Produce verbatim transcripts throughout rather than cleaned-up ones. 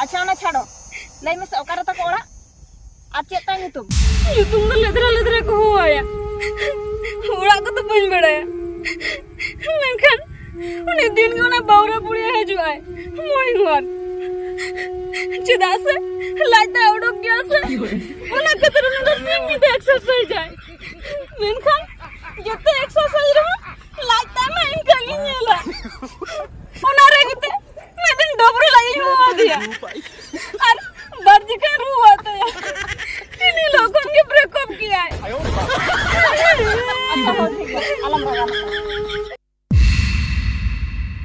ᱟᱪᱪᱷᱟ, ᱚᱱᱟ ᱪᱷᱟᱰᱚ, ᱞᱟᱹᱭ ᱢᱮᱥᱮ, ᱚᱠᱟᱨᱮ ᱛᱟᱠᱚ ᱚᱲᱟᱜ? ᱟᱨ ᱪᱮᱫ ᱛᱟᱭ ᱧᱩᱛᱩᱢ? ᱧᱩᱛᱩᱢ ᱫᱚ ᱞᱮᱫᱽᱨᱟ ᱞᱮᱫᱽᱨᱟ ᱠᱚ ᱦᱚᱦᱚᱣᱟᱭᱟ᱾ ᱚᱲᱟᱜ ᱠᱚᱫᱚ ᱵᱟᱹᱧ ᱵᱟᱲᱟᱭᱟ, ᱢᱮᱱᱠᱷᱟᱱ ᱩᱱᱤ ᱫᱤᱱ ᱜᱮ ᱚᱱᱟ ᱵᱟᱣᱨᱟ ᱵᱩᱲᱤᱭᱟ ᱦᱤᱡᱩᱜ ᱟᱭ ᱢᱚᱨᱱᱤᱝ ᱣᱟᱠ᱾ ᱪᱮᱫᱟᱜ ᱥᱮ ᱞᱟᱡ ᱫᱟᱜ ᱩᱰᱩᱠ ᱜᱮᱭᱟ ᱥᱮ, ᱚᱱᱟ ᱠᱷᱟᱹᱛᱤᱨ ᱩᱱᱤ ᱫᱚ ᱥᱤᱧ ᱧᱤᱫᱟᱹ ᱮᱠᱥᱟᱨᱥᱟᱭᱤᱡ ᱟᱭ᱾ ᱢᱮᱱᱠᱷᱟᱱ ᱡᱚᱛᱚ ᱮᱠᱥᱟᱨᱥᱟᱭᱤᱡ ᱨᱮᱦᱚᱸ ᱞᱟᱡ ᱛᱟᱭ ᱢᱟ ᱤᱱᱠᱟᱹ ᱜᱤᱧ ᱧᱮᱞᱟ᱾ ᱚᱱᱟ ᱨᱮ ᱜᱮᱛᱮ ᱢᱤᱫ ᱫᱤᱱ ᱰᱚᱵᱨᱩ ᱞᱟᱹᱜᱤᱫ ᱤᱧ ᱦᱚᱦᱚ ᱟᱫᱮᱭᱟ᱾ ᱟᱨ ᱵᱟᱨ ᱡᱚᱠᱷᱟᱧ ᱨᱩᱣᱟᱹ ᱟᱫ ᱛᱟᱭᱟ᱾ ᱤᱱᱟᱹ ᱦᱤᱞᱳᱜ ᱠᱷᱚᱱ ᱜᱮ ᱵᱨᱮᱠᱟᱯ ᱠᱮᱜᱼᱟᱭ᱾ ᱟᱪᱪᱷᱟ, ᱦᱳᱭ, ᱴᱷᱤᱠ ᱜᱮᱭᱟ, ᱟᱞᱚᱢ ᱨᱟᱜᱟ᱾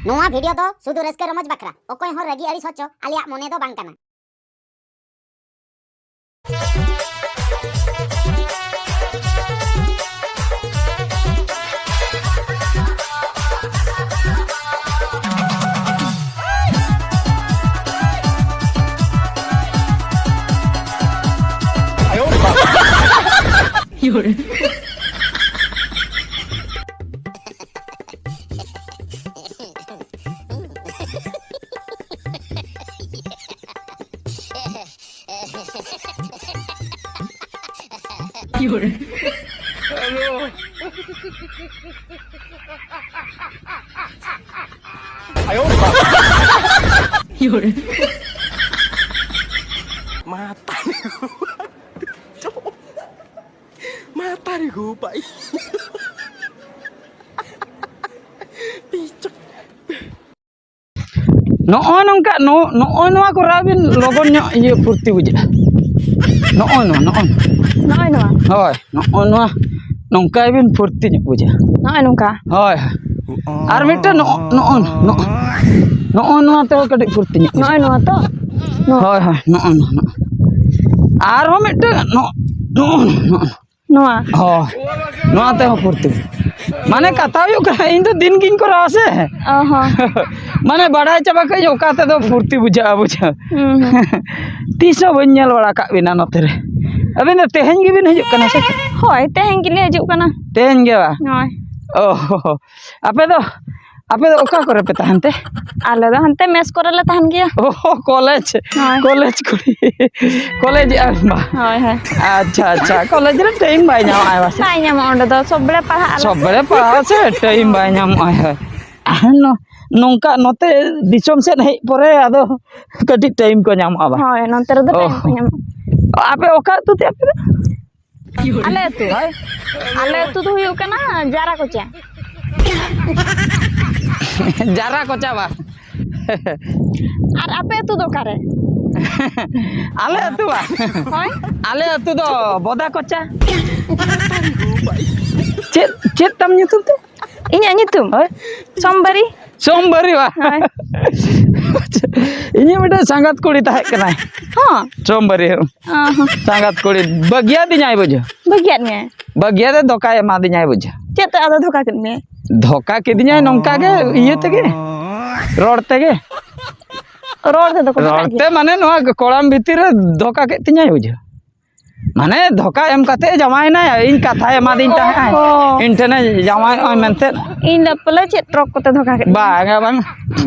ᱱᱚᱣᱟ ᱵᱷᱤᱰᱤᱭᱳ ᱫᱚ ᱥᱩᱫᱷᱩ ᱨᱟᱹᱥᱠᱟᱹ ᱨᱚᱢᱚᱡᱽ ᱵᱟᱠᱷᱨᱟ, ᱚᱠᱚᱭ ᱦᱚᱸ ᱨᱟᱹᱜᱤ ᱟᱹᱲᱤᱥ ᱦᱚᱪᱚ ᱟᱞᱮᱭᱟᱜ ᱢᱚᱱᱮ ᱫᱚ ᱵᱟᱝ ᱠᱟᱱᱟ᱾ Mata ni gua. Mata ni gua, Pak. Picek. ᱱᱚᱜᱼᱚ ᱱᱚᱝᱠᱟ, ᱱᱚ-, ᱱᱚᱜᱼᱚ ᱱᱚᱣᱟ ᱠᱚᱨᱟᱣ ᱵᱤᱱ, ᱞᱚᱜᱚᱱ ᱧᱚᱜ ᱤᱭᱟᱹ ᱯᱷᱩᱨᱛᱤ ᱵᱩᱡᱷᱟᱹᱜᱼᱟ᱾ ᱱᱚᱜᱼᱚ ᱱᱚᱣᱟ, ᱱᱚᱜᱼᱚ ᱱᱚᱣᱟ᱾ ᱱᱚᱜᱼᱚᱭ ᱱᱚᱣᱟ? ᱦᱳᱭ, ᱱᱚᱜᱼᱚ ᱱᱚᱣᱟ, ᱱᱚᱝᱠᱟᱭ ᱵᱤᱱ ᱯᱷᱩᱨᱛᱤ ᱧᱚᱜ ᱵᱩᱡᱷᱟᱹᱜᱼᱟ᱾ ᱱᱚᱜᱼᱚᱭ ᱱᱚᱝᱠᱟ? ᱦᱳᱭ, ᱦᱳᱭ᱾ ᱟᱨ ᱢᱤᱫᱴᱮᱱ ᱱᱚᱜᱼᱚ, ᱱᱚᱜᱼᱚ, ᱱᱚᱜᱼᱚ, ᱱᱚᱜᱼᱚ ᱱᱚᱣᱟ ᱛᱮᱦᱚᱸ ᱠᱟᱹᱴᱤᱡ ᱯᱷᱩᱨᱛᱤ ᱧᱚᱜ ᱵᱩᱡᱷᱟᱹᱜᱼᱟ᱾ ᱱᱚᱜᱼᱚᱭ ᱱᱚᱣᱟ ᱛᱚ? ᱱᱚᱣᱟ? ᱦᱳᱭ, ᱦᱳᱭ, ᱱᱚᱜᱼᱚ ᱱᱚᱣᱟ, ᱱᱚᱜᱼᱚ᱾ ᱟᱨᱦᱚᱸ ᱢᱤᱫᱴᱮᱱ ᱱᱚᱜᱼᱚ, ᱱᱚᱜᱼᱚ, ᱱᱚᱜᱼᱚ᱾ ᱱᱚᱣᱟ? ᱦᱳᱭ, ᱱᱚᱣᱟ ᱛᱮᱦᱚᱸ ᱯᱷᱩᱨᱛᱤ᱾ ᱢᱟᱱᱮ ᱠᱟᱛᱷᱟ ᱦᱩᱭᱩᱜ ᱠᱟᱱᱟ, ᱤᱧ ᱫᱚ ᱫᱤᱱ ᱜᱤᱧ ᱠᱚᱨᱟᱣᱟ ᱥᱮ᱾ ᱚ ᱦᱚᱸ᱾ ᱢᱟᱱᱮ ᱵᱟᱲᱟᱭ ᱪᱟᱵᱟ ᱠᱟᱜ ᱟᱹᱧ ᱚᱠᱟ ᱛᱮᱫᱚ ᱯᱷᱩᱨᱛᱤ ᱵᱩᱡᱷᱟᱹᱜᱼᱟ, ᱵᱩᱡᱷᱟᱹᱣ᱾ ᱦᱩᱸ, ᱦᱩᱸ᱾ ᱛᱤᱥ ᱦᱚᱸ ᱵᱟᱹᱧ ᱧᱮᱞ ᱵᱟᱲᱟ ᱠᱟᱜ ᱵᱤᱱᱟ ᱱᱚᱛᱮ ᱨᱮ᱾ ᱟᱹᱵᱤᱱ ᱫᱚ ᱛᱮᱦᱮᱧ ᱜᱮᱵᱤᱱ ᱦᱤᱡᱩᱜ ᱠᱟᱱᱟ ᱥᱮ ᱪᱮᱫ? ᱦᱳᱭ, ᱛᱮᱦᱮᱧ ᱜᱮᱞᱮ ᱦᱤᱡᱩᱜ ᱠᱟᱱᱟ᱾ ᱛᱮᱦᱮᱧ ᱜᱮ ᱵᱟ? ᱦᱳᱭ᱾ ᱚ ᱦᱚ ᱦᱚ᱾ ᱟᱯᱮ ᱫᱚ ᱟᱯᱮ ᱫᱚ ᱚᱠᱟ ᱠᱚᱨᱮ ᱯᱮ ᱛᱟᱦᱮᱱ ᱛᱮ? ᱟᱞᱮ ᱫᱚ ᱦᱟᱱᱛᱮ ᱢᱮᱥ ᱠᱚᱨᱮ ᱞᱮ ᱛᱟᱦᱮᱱ ᱜᱮᱭᱟ᱾ ᱚ, ᱠᱚᱞᱮᱡᱽ᱾ ᱦᱳᱭ᱾ ᱠᱚᱞᱮᱡᱽ ᱠᱩᱲᱤ᱾ ᱠᱚᱞᱮᱡᱽ ᱮᱜᱼᱟ ᱵᱤᱱ ᱵᱟ? ᱦᱳᱭ, ᱦᱳᱭ᱾ ᱟᱪᱪᱷᱟ, ᱟᱪᱪᱷᱟ, ᱠᱚᱞᱮᱡᱽ ᱨᱮ ᱴᱟᱭᱤᱢ ᱵᱟᱭ ᱧᱟᱢᱚᱜᱼᱟ, ᱵᱟᱥᱮ? ᱵᱟᱭ ᱧᱟᱢᱚᱜᱼᱟ ᱚᱸᱰᱮ ᱫᱚ, ᱥᱚᱵ ᱵᱮᱲᱟ ᱯᱟᱲᱦᱟᱜ ᱟᱞᱮ᱾ ᱥᱚᱵ ᱵᱮᱲᱟ ᱯᱟᱲᱦᱟᱜ ᱥᱮ ᱴᱟᱭᱤᱢ ᱵᱟᱭ ᱧᱟᱢᱚᱜᱼᱟ, ᱦᱳᱭ᱾ ᱟᱨ ᱱᱚ-, ᱱᱚᱝᱠᱟ ᱱᱚᱛᱮ ᱫᱤᱥᱚᱢ ᱥᱮᱫ ᱦᱮᱡ ᱯᱚᱨᱮ ᱟᱫᱚ ᱠᱟᱹᱴᱤᱡ ᱴᱟᱭᱤᱢ ᱠᱚ ᱧᱟᱢᱚᱜᱼᱟ ᱵᱟ? ᱦᱳᱭ, ᱱᱚᱛᱮ ᱨᱮᱫᱚ ᱚ᱾ ᱴᱟᱭᱤᱢ ᱠᱚ ᱧᱟᱢᱚᱜᱼᱟ᱾ ᱟᱯᱮ ᱚᱠᱟ ᱟᱹᱛᱩ ᱛᱮ ᱟᱯᱮ ᱫᱚ? ᱟᱞᱮ ᱟᱹᱛᱩ? ᱦᱳᱭ᱾ ᱟᱞᱮ ᱟᱹᱛᱩ ᱫᱚ ᱦᱩᱭᱩᱜ ᱠᱟᱱᱟ ᱡᱟᱨᱟ ᱠᱚᱪᱟ᱾ ᱡᱟᱨᱟ ᱠᱚᱪᱟ ᱵᱟ? ᱟᱨ ᱟᱯᱮ ᱟᱹᱛᱩ ᱫᱚ ᱚᱠᱟᱨᱮ? ᱟᱞᱮ ᱟᱹᱛᱩ ᱵᱟ? ᱦᱳᱭ᱾ ᱟᱞᱮ ᱟᱹᱛᱩ ᱫᱚ ᱵᱚᱫᱟ ᱠᱚᱪᱟ᱾ ᱪᱮᱫ, ᱪᱮᱫ ᱛᱟᱢ ᱧᱩᱛᱩᱢ ᱛᱮ? ᱤᱧᱟᱹᱜ ᱧᱩᱛᱩᱢ? ᱦᱳᱭ᱾ ᱥᱳᱢᱵᱟᱨᱤ᱾ ᱥᱳᱢᱵᱟᱨᱤ ᱵᱟ? ᱦᱳᱭ᱾ ᱤᱧᱤᱡ ᱢᱤᱫᱴᱮᱱ ᱥᱟᱸᱜᱟᱛ ᱠᱩᱲᱤ ᱛᱟᱦᱮᱸ ᱠᱟᱱᱟᱭ᱾ ᱦᱚᱸ᱾ ᱥᱳᱢᱵᱟᱨᱤ, ᱦᱚᱸ᱾ ᱚ ᱦᱚᱸ᱾ ᱥᱟᱸᱜᱟᱛ ᱠᱩᱲᱤ᱾ ᱵᱟᱹᱜᱤᱭᱟᱫᱤᱧᱟᱭ ᱵᱩᱡᱷᱟᱹᱣ᱾ ᱵᱟᱹᱜᱤᱭᱟᱫ ᱢᱮᱭᱟᱭ? ᱵᱟᱹᱜᱤᱭᱟᱫᱮ ᱫᱷᱳᱠᱟᱭ ᱮᱢᱟᱫᱤᱧᱟᱭ ᱵᱩᱡᱷᱟᱹᱣ᱾ ᱪᱮᱫ ᱛᱮ ᱟᱫᱚ ᱫᱷᱳᱠᱟ ᱠᱮᱫ ᱢᱮᱭᱟᱭ? ᱫᱷᱳᱠᱟ ᱠᱤᱫᱤᱧᱟᱭ ᱱᱚᱝᱠᱟ ᱜᱮ, ᱤᱭᱟᱹ ᱛᱮᱜᱮ, ᱨᱚᱲ ᱛᱮᱜᱮ᱾ ᱨᱚᱲ ᱛᱮᱫᱚ ᱠᱚ ᱫᱷᱳᱠᱟᱜ ᱨᱚᱲ ᱛᱮ ᱜᱮᱭᱟ? ᱢᱟᱱᱮ ᱱᱚᱣᱟ ᱠᱚᱲᱟᱢ ᱵᱷᱤᱛᱤᱨ ᱨᱮ ᱫᱷᱳᱠᱟ ᱠᱮᱫ ᱛᱤᱧᱟᱭ ᱵᱩᱡᱷᱟᱹᱣ᱾ ᱢᱟᱱᱮ ᱫᱷᱳᱠᱟ ᱮᱢ ᱠᱟᱛᱮ ᱡᱟᱶᱟᱭᱮᱱᱟᱭ, ᱤᱧ ᱠᱟᱛᱷᱟᱭ ᱮᱢᱟᱫᱤᱧ ᱛᱟᱦᱮᱸᱜ ᱟᱭ, ᱚ᱾ ᱤᱧ ᱴᱷᱮᱱᱮ ᱡᱟᱶᱟᱭᱚᱜᱼᱟᱭ ᱢᱮᱱᱛᱮ᱾ ᱤᱧ ᱫᱚ ᱯᱟᱞᱮ ᱪᱮᱫ ᱴᱨᱚᱠ ᱠᱚᱛᱮ ᱫᱷᱳᱠᱟ ᱠᱮᱫ ᱢᱮᱭᱟ᱾ ᱵᱟᱝᱟ, ᱵᱟᱝ᱾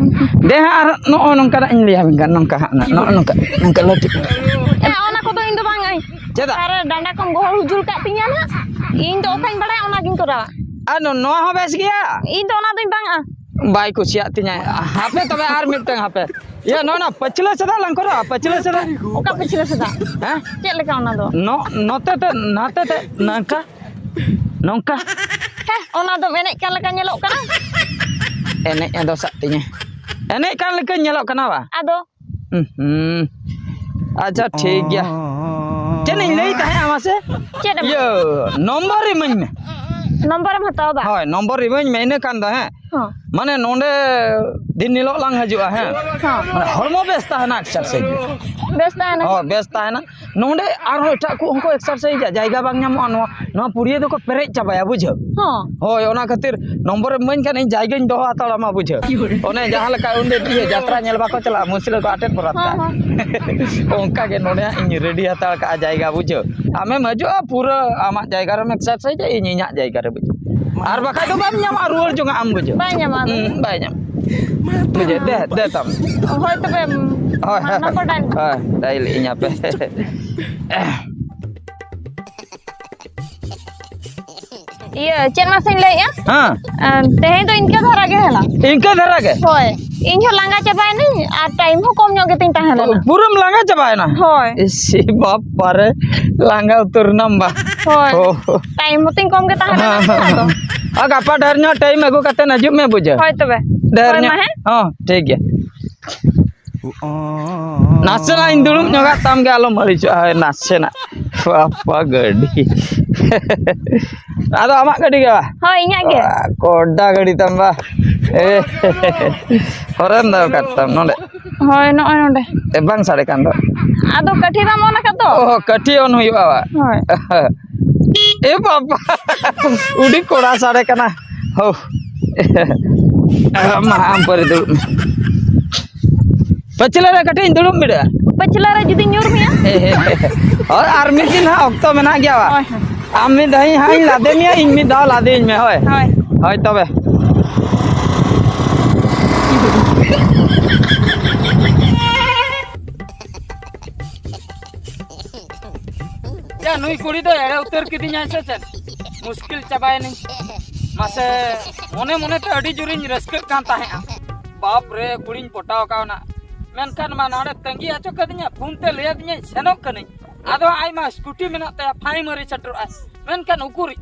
ᱫᱮ ᱦᱟᱸᱜ ᱟᱨ ᱱᱚᱜᱼᱚ ᱱᱚᱝᱠᱟᱱᱟᱜ ᱤᱧ ᱞᱟᱹᱭᱟᱵᱤᱱ ᱠᱟᱱᱟ, ᱱᱚᱝᱠᱟ ᱦᱟᱸᱜ, ᱱᱚᱜᱼᱚ ᱱᱚᱝᱠᱟ, ᱱᱚᱝᱠᱟ ᱞᱟᱹᱴᱩ᱾ ᱦᱮᱸ, ᱚᱱᱟ ᱠᱚᱫᱚ ᱤᱧ ᱫᱚ ᱵᱟᱝ ᱟᱹᱧ᱾ ᱪᱮᱫᱟᱜ? ᱟᱨ ᱰᱟᱸᱰᱟ ᱠᱚᱢ ᱜᱚᱦᱚᱲ ᱦᱩᱡᱩᱞ ᱠᱟᱜ ᱛᱤᱧᱟ ᱱᱟᱜ, ᱤᱧ ᱫᱚ ᱚᱠᱟᱧ ᱵᱟᱲᱟᱭᱟ ᱚᱱᱟᱜᱤᱧ ᱠᱚᱨᱟᱣᱟ᱾ ᱟᱨ ᱱᱚ-, ᱱᱚᱣᱟ ᱦᱚᱸ ᱵᱮᱥ ᱜᱮᱭᱟ᱾ ᱤᱧ ᱫᱚ ᱚᱱᱟ ᱫᱚᱧ ᱵᱟᱝᱟ᱾ ᱵᱟᱭ ᱠᱩᱥᱤᱭᱟᱜ ᱛᱤᱧᱟᱹ᱾ ᱦᱟᱯᱮ ᱛᱚᱵᱮ ᱟᱨ ᱢᱤᱫᱴᱟᱝ ᱦᱟᱯᱮ᱾ ᱤᱭᱟᱹ, ᱱᱚᱜᱼᱚ ᱱᱟ ᱯᱟᱹᱪᱷᱞᱟᱹ ᱥᱮᱫᱟᱜ ᱞᱟᱝ ᱠᱚᱨᱟᱣᱟ, ᱯᱟᱹᱪᱷᱞᱟᱹ ᱥᱮᱫᱟᱜ᱾ ᱚᱠᱟ ᱯᱟᱹᱪᱷᱞᱟᱹ ᱥᱮᱫᱟᱜ? ᱦᱮᱸ? ᱪᱮᱫ ᱞᱮᱠᱟ ᱚᱱᱟ ᱫᱚ? ᱱᱚ-, ᱱᱚᱛᱮ ᱛᱮ, ᱱᱟᱛᱮ ᱛᱮ, ᱱᱚᱝᱠᱟ, ᱱᱚᱝᱠᱟ᱾ ᱦᱮᱸ, ᱚᱱᱟ ᱫᱚᱢ ᱮᱱᱮᱡ ᱠᱟᱱ ᱞᱮᱠᱟ ᱧᱮᱞᱚᱜ ᱠᱟᱱᱟ᱾ ᱮᱱᱮᱡ ᱮ ᱫᱚᱥᱟᱜ ᱛᱤᱧᱟᱹ᱾ ᱮᱱᱮᱡ ᱠᱟᱱ ᱞᱮᱠᱟᱧ ᱧᱮᱞᱚᱜ ᱠᱟᱱᱟ ᱵᱟ? ᱟᱫᱚ? ᱦᱩᱸ᱾ ᱟᱪᱪᱷᱟ, ᱴᱷᱤᱠ ᱜᱮᱭᱟ᱾ ᱪᱮᱫ ᱤᱧ ᱞᱟᱹᱭ ᱛᱟᱦᱮᱸᱜᱼᱟ ᱢᱟᱥᱮ? ᱪᱮᱫ ᱮᱢ ᱤᱭᱟᱹ, ᱱᱚᱢᱵᱚᱨ ᱤᱢᱟᱹᱧ ᱢᱮ᱾ ᱱᱚᱢᱵᱚᱨᱮᱢ ᱦᱟᱛᱟᱣᱟ ᱵᱟ? ᱦᱳᱭ, ᱱᱚᱢᱵᱚᱨ ᱤᱢᱟᱹᱧ ᱢᱮ, ᱤᱱᱟᱹ ᱠᱷᱟᱱ ᱫᱚ, ᱦᱮᱸ᱾ ᱦᱚᱸ᱾ ᱢᱟᱱᱮ ᱱᱚᱰᱮ ᱫᱤᱱ ᱦᱤᱞᱳᱜ ᱞᱟᱝ ᱦᱤᱡᱩᱜᱼᱟ, ᱦᱮᱸ᱾ ᱦᱚᱸ᱾ ᱢᱟᱱᱮ ᱦᱚᱲᱢᱚ ᱵᱮᱥ ᱛᱟᱦᱮᱱᱟ, ᱮᱠᱥᱟᱨᱥᱟᱭᱤᱡᱽ᱾ ᱵᱮᱥ ᱛᱟᱦᱮᱱᱟ᱾ ᱦᱳᱭ, ᱵᱮᱥ ᱛᱟᱦᱮᱱᱟ᱾ ᱱᱚᱰᱮ ᱟᱨᱦᱚᱸ ᱮᱴᱟᱜ ᱠᱚ ᱦᱚᱸᱠᱚ ᱮᱠᱥᱟᱨᱥᱟᱭᱤᱡᱟ, ᱡᱟᱭᱜᱟ ᱵᱟᱝ ᱧᱟᱢᱚᱜᱼᱟ᱾ ᱱᱚᱣᱟ, ᱱᱚᱣᱟ ᱯᱩᱲᱤᱭᱟᱹ ᱫᱚᱠᱚ ᱯᱮᱨᱮᱡ ᱪᱟᱵᱟᱭᱟ, ᱵᱩᱡᱷᱟᱹᱣ? ᱦᱚᱸ᱾ ᱦᱳᱭ, ᱚᱱᱟ ᱠᱷᱟᱹᱛᱤᱨ ᱱᱚᱢᱵᱚᱨᱮᱢ ᱤᱢᱟᱹᱧ ᱠᱷᱟᱱ ᱤᱧ ᱡᱟᱭᱜᱟᱧ ᱫᱚᱦᱚ ᱦᱟᱛᱟᱲᱟᱢᱟ, ᱵᱩᱡᱷᱟᱹᱣ? ᱚᱱᱮ ᱡᱟᱦᱟᱸ ᱞᱮᱠᱟ ᱩᱱᱫᱤᱱ ᱤᱭᱟᱹ ᱡᱟᱛᱨᱟ ᱧᱮᱞ ᱵᱟᱠᱚ ᱪᱟᱞᱟᱜᱼᱟ, ᱢᱩᱥᱞᱟᱹ ᱠᱚ ᱟᱴᱮᱫ ᱵᱚᱨᱟᱛ ᱦᱚᱸ, ᱠᱟᱜᱼᱟ᱾ ᱦᱚᱸ᱾ ᱚᱱᱠᱟ ᱜᱮ ᱱᱚᱰᱮ ᱦᱟᱸᱜ ᱤᱧ ᱨᱮᱰᱤ ᱦᱟᱛᱟᱲ ᱠᱟᱜᱼᱟ ᱡᱟᱭᱜᱟ, ᱵᱩᱡᱷᱟᱹᱣ? ᱟᱢᱮᱢ ᱦᱤᱡᱩᱜᱼᱟ, ᱯᱩᱨᱟᱹ ᱟᱢᱟᱜ ᱡᱟᱭᱜᱟ ᱨᱮᱢ ᱮᱠᱥᱟᱨᱥᱟᱭᱤᱡᱟ, ᱤᱧ ᱤᱧᱟᱹᱜ ᱡᱟᱭᱜᱟ ᱨᱮ, ᱵᱩᱡᱷᱟᱹᱣ? ᱟᱨ ᱵᱟᱠᱷᱟᱡ ᱫᱚ ᱵᱟᱢ ᱧᱟᱢᱟ, ᱨᱩᱣᱟᱹᱲ ᱡᱚᱝᱟᱜ ᱟᱢ ᱵᱩᱡᱷᱟᱹᱣ᱾ ᱵᱟᱭ ᱧᱟᱢᱟ ᱟᱫᱚ᱾ ᱦᱩᱸ, ᱵᱟᱭ ᱧᱟᱢᱟ᱾ ᱵᱩᱡᱷᱟᱹᱣ, ᱫᱮ, ᱫᱮ ᱛᱟᱢ᱾ ᱦᱳᱭ, ᱛᱚᱵᱮ ᱦᱳᱭ, ᱢᱟ, ᱦᱳᱭ, ᱱᱚᱢᱵᱚᱨ ᱰᱟᱭᱮᱞ ᱢᱮ᱾ ᱦᱳᱭ, ᱰᱟᱭᱮᱞ ᱤᱧ ᱟᱯᱮ᱾ ᱤᱭᱟᱹ, ᱪᱮᱫ ᱢᱟᱥᱮᱧ ᱞᱟᱹᱭᱮᱜᱼᱟ? ᱦᱮᱸ᱾ ᱟᱸ, ᱛᱮᱦᱮᱧ ᱫᱚ ᱤᱱᱠᱟᱹ ᱫᱷᱟᱨᱟ ᱜᱮ ᱦᱮᱱᱟ᱾ ᱤᱱᱠᱟᱹ ᱫᱷᱟᱨᱟ ᱜᱮ? ᱦᱳᱭ᱾ ᱤᱧ ᱦᱚᱸ ᱞᱟᱸᱜᱟ ᱪᱟᱵᱟᱭᱮᱱᱟᱹᱧ ᱟᱨ ᱴᱟᱭᱤᱢ ᱦᱚᱸ ᱠᱚᱢ ᱧᱚᱜ ᱜᱮᱛᱤᱧ ᱛᱟᱦᱮᱸ ᱞᱮᱱᱟ᱾ ᱯᱩᱨᱟᱹᱢ ᱞᱟᱸᱜᱟ ᱪᱟᱵᱟᱭᱮᱱᱟ? ᱦᱳᱭ᱾ ᱤᱥᱤ ᱵᱟᱯᱟᱨᱮ, ᱞᱟᱸᱜᱟ ᱩᱛᱟᱹᱨ ᱮᱱᱟᱢ ᱵᱟ? ᱦᱳᱭ᱾ ᱳ᱾ ᱴᱟᱭᱤᱢ ᱦᱚᱸᱛᱤᱧ ᱠᱚᱢ ᱜᱮ ᱛᱟᱦᱮᱸ ᱞᱮᱱᱟ ᱥᱮ ᱟᱫᱚ᱾ ᱟᱨ ᱜᱟᱯᱟ ᱰᱷᱮᱨ ᱧᱚᱜ ᱴᱟᱭᱤᱢ ᱟᱹᱜᱩ ᱠᱟᱛᱮ ᱦᱤᱡᱩᱜ ᱢᱮ, ᱵᱩᱡᱷᱟᱹᱣ᱾ ᱦᱳᱭ ᱛᱚᱵᱮ᱾ ᱰᱷᱮᱨ ᱦᱳᱭ ᱧᱚᱜ᱾ ᱢᱟ ᱦᱮᱸ᱾ ᱦᱚᱸ, ᱴᱷᱤᱠ ᱜᱮᱭᱟ᱾ ᱱᱟᱥᱮᱱᱟᱜ ᱤᱧ ᱫᱩᱲᱩᱵ ᱧᱚᱜᱟᱜ ᱛᱟᱢ ᱜᱮ, ᱟᱞᱚᱢ ᱟᱹᱲᱤᱥᱚᱜᱼᱟ᱾ ᱦᱳᱭ, ᱱᱟᱥᱮᱱᱟᱜ᱾ ᱵᱟᱯᱟ ᱜᱟᱹᱰᱤ᱾ ᱟᱫᱚ ᱟᱢᱟᱜ ᱜᱟᱹᱰᱤ ᱜᱮ ᱵᱟ? ᱦᱳᱭ, ᱤᱧᱟᱹᱜ ᱜᱮ᱾ ᱵᱟ, ᱠᱚᱰᱟ ᱜᱟᱹᱰᱤ ᱛᱟᱢ ᱵᱟ? ᱮ, ᱦᱚᱨᱮᱱ ᱫᱚ ᱚᱠᱟ ᱛᱟᱢ ᱱᱚᱰᱮ? ᱦᱳᱭ, ᱱᱚᱜᱼᱚᱭ ᱱᱚᱰᱮ᱾ ᱮ, ᱵᱟᱝ ᱥᱟᱰᱮ ᱠᱟᱱ ᱫᱚ? ᱟᱫᱚ ᱠᱟᱹᱴᱷᱤ ᱵᱟᱢ on ᱟᱠᱟᱫ ᱫᱚ? ᱚ, ᱠᱟᱹᱴᱷᱤ on ᱦᱩᱭᱩᱜᱼᱟ ᱵᱟ? ᱦᱳᱭ᱾ ᱮ ᱵᱟᱵᱟ, ᱩᱰᱤ ᱠᱚᱲᱟ ᱥᱟᱰᱮ ᱠᱟᱱᱟ᱾ ᱦᱳ᱾ ᱢᱟ ᱟᱢ ᱯᱟᱹᱨᱤ ᱫᱩᱲᱩᱵ ᱢᱮ᱾ ᱯᱟᱹᱪᱷᱞᱟᱹ ᱨᱮ ᱠᱟᱹᱴᱤᱡ ᱤᱧ ᱫᱩᱲᱩᱵ ᱵᱤᱰᱟᱹᱜᱼᱟ᱾ ᱯᱟᱹᱪᱷᱞᱟᱹ ᱨᱮ ᱡᱩᱫᱤ ᱧᱩᱨ ᱢᱮᱭᱟ? ᱦᱳᱭ, ᱟᱨ ᱢᱤᱫ ᱫᱤᱱ ᱦᱟᱸᱜ ᱚᱠᱛᱚ ᱢᱮᱱᱟᱜ ᱜᱮᱭᱟ ᱵᱟ? ᱦᱳᱭ, ᱦᱳᱭ᱾ ᱟᱢ ᱢᱤᱫ ᱫᱷᱟᱣ ᱦᱟᱸᱜ ᱤᱧ ᱞᱟᱫᱮ ᱢᱮᱭᱟ, ᱤᱧ ᱢᱤᱫ ᱫᱷᱟᱣ ᱞᱟᱫᱮᱭᱟᱹᱧ ᱢᱮ, ᱦᱳᱭ᱾ ᱦᱳᱭ᱾ ᱦᱳᱭ, ᱛᱚᱵᱮ᱾ ᱭᱟ, ᱱᱩᱭ ᱠᱩᱲᱤ ᱫᱚ ᱮᱲᱮ ᱩᱛᱟᱹᱨ ᱠᱤᱫᱤᱧᱟᱭ ᱥᱮ ᱪᱮᱫ? ᱢᱩᱥᱠᱤᱞ ᱪᱟᱵᱟᱭᱮᱱᱟᱹᱧ᱾ ᱢᱟᱥᱮ, ᱢᱚᱱᱮ ᱢᱚᱱᱮ ᱛᱮ ᱟᱹᱰᱤ ᱡᱳᱨᱤᱧ ᱨᱟᱹᱥᱠᱟᱹᱜ ᱠᱟᱱ ᱛᱟᱦᱮᱸᱜᱼᱟ᱾ ᱵᱟᱯ ᱨᱮ, ᱠᱩᱲᱤᱧ ᱯᱚᱴᱟᱣ ᱠᱟᱣᱱᱟ᱾ ᱢᱮᱱᱠᱷᱟᱱ ᱢᱟ ᱱᱚᱰᱮ ᱛᱟᱺᱜᱤ ᱦᱚᱪᱚ ᱠᱟᱹᱫᱤᱧᱟ, ᱯᱷᱳᱱ ᱛᱮ ᱞᱟᱹᱭ ᱟᱹᱫᱤᱧᱟᱹᱧ ᱥᱮᱱᱚᱜ ᱠᱟᱹᱱᱟᱹᱧ᱾ ᱟᱫᱚ ᱟᱡ ᱢᱟ ᱥᱠᱩᱴᱤ ᱢᱮᱱᱟᱜ ᱛᱟᱭᱟ, ᱯᱷᱟᱭᱤᱢ ᱟᱹᱨᱤ ᱥᱮᱴᱮᱨᱚᱜᱼᱟᱭ᱾ ᱢᱮᱱᱠᱷᱟᱱ ᱩᱠᱩᱨᱤᱡ,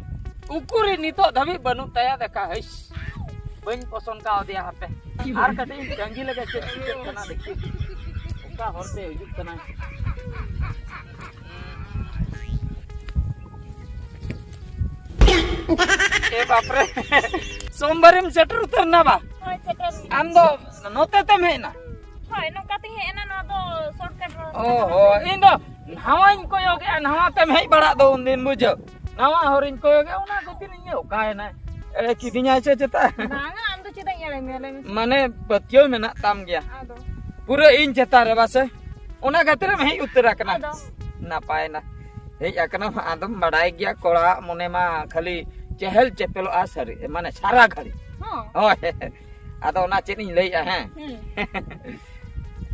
ᱩᱠᱩᱨᱤᱡ ᱱᱤᱛᱚᱜ ᱫᱷᱟᱹᱵᱤᱡ ᱵᱟᱹᱱᱩᱜ ᱛᱟᱭᱟ ᱫᱮᱠᱷᱟ᱾ ᱦᱟᱹᱭᱥ, ᱵᱟᱹᱧ ᱯᱚᱥᱚᱱ ᱠᱟᱣᱫᱮᱭᱟ ᱦᱟᱯᱮ᱾ ᱟᱨ ᱠᱟᱹᱴᱤᱡ ᱤᱧ ᱛᱟᱺᱜᱤ ᱞᱮᱜᱮ, ᱪᱮᱫ ᱪᱤᱠᱟᱹᱜ ᱠᱟᱱᱟ ᱫᱮᱠᱷᱤ᱾ ᱚᱠᱟ ᱦᱚᱨ ᱛᱮ ᱦᱤᱡᱩᱜ ᱠᱟᱱᱟᱭ? ᱮ ᱵᱟᱯᱨᱮ, ᱥᱳᱢᱵᱟᱨᱮᱢ ᱥᱮᱴᱮᱨ ᱩᱛᱟᱹᱨ ᱱᱟ ᱵᱟ? ᱦᱳᱭ, ᱥᱮᱴᱮᱨ ᱮᱱᱟ᱾ ᱟᱢ ᱫᱚ ᱱᱚᱛᱮ ᱛᱮᱢ ᱦᱮᱡ ᱮᱱᱟ? ᱦᱳᱭ, ᱱᱚᱝᱠᱟ ᱛᱮᱧ ᱦᱮᱡ ᱮᱱᱟ, ᱱᱚᱣᱟ ᱫᱚ shortcut road ᱚ ᱠᱟᱱᱟ ᱦᱚ, ᱥᱮ? ᱤᱧ ᱫᱚ ᱱᱟᱣᱟᱧ ᱠᱚᱭᱚᱜᱮᱜᱼᱟ, ᱱᱟᱣᱟ ᱛᱮᱢ ᱦᱮᱡ ᱵᱟᱲᱟᱜ ᱫᱚ ᱩᱱᱫᱤᱱ, ᱵᱩᱡᱷᱟᱹᱣ᱾ ᱱᱟᱣᱟ ᱦᱚᱨᱤᱧ ᱠᱚᱭᱚᱜᱮᱜᱼᱟ, ᱚᱱᱟ ᱠᱷᱟᱹᱛᱤᱨ ᱤᱧ ᱚᱠᱟᱭᱮᱱᱟ? ᱮᱲᱮ ᱠᱤᱫᱤᱧᱟᱭ ᱥᱮ ᱪᱮᱛᱟ? ᱵᱟᱝᱟ, ᱟᱢ ᱫᱚ ᱪᱮᱫᱟᱜ ᱤᱧ ᱮᱲᱮ ᱢᱮᱭᱟ, ᱞᱟᱹᱭ ᱢᱮᱥᱮ? ᱢᱟᱱᱮ, ᱯᱟᱹᱛᱭᱟᱹᱣ ᱢᱮᱱᱟᱜ ᱛᱟᱢ ᱜᱮᱭᱟ᱾ ᱟᱫᱚ? ᱯᱩᱨᱟᱹ ᱤᱧ ᱪᱮᱛᱟᱱ ᱨᱮ ᱵᱟᱥᱮ? ᱚᱱᱟ ᱠᱷᱟᱹᱛᱤᱨ ᱮᱢ ᱦᱮᱡ ᱩᱛᱟᱹᱨ ᱟᱠᱟᱱᱟ᱾ ᱟᱫᱚ? ᱱᱟᱯᱟᱭᱮᱱᱟ᱾ ᱦᱮᱡ ᱟᱠᱟᱱᱟᱢ, ᱟᱫᱚᱢ ᱵᱟᱰᱟᱭ ᱜᱮᱭᱟ, ᱠᱚᱲᱟᱣᱟᱜ ᱢᱚᱱᱮ ᱢᱟ ᱠᱷᱟᱹᱞᱤ ᱪᱮᱦᱮᱞ ᱪᱮᱯᱮᱞᱚᱜᱼᱟ ᱥᱟᱹᱨᱤ, ᱢᱟᱱᱮ ᱥᱟᱨᱟ ᱜᱷᱟᱹᱲᱤ᱾ ᱦᱚᱸ᱾ ᱦᱳᱭ᱾ ᱟᱫᱚ ᱚᱱᱟ ᱪᱮᱫ ᱤᱧ ᱞᱟᱹᱭᱮᱜᱼᱟ, ᱦᱮᱸ? ᱦᱩᱸ᱾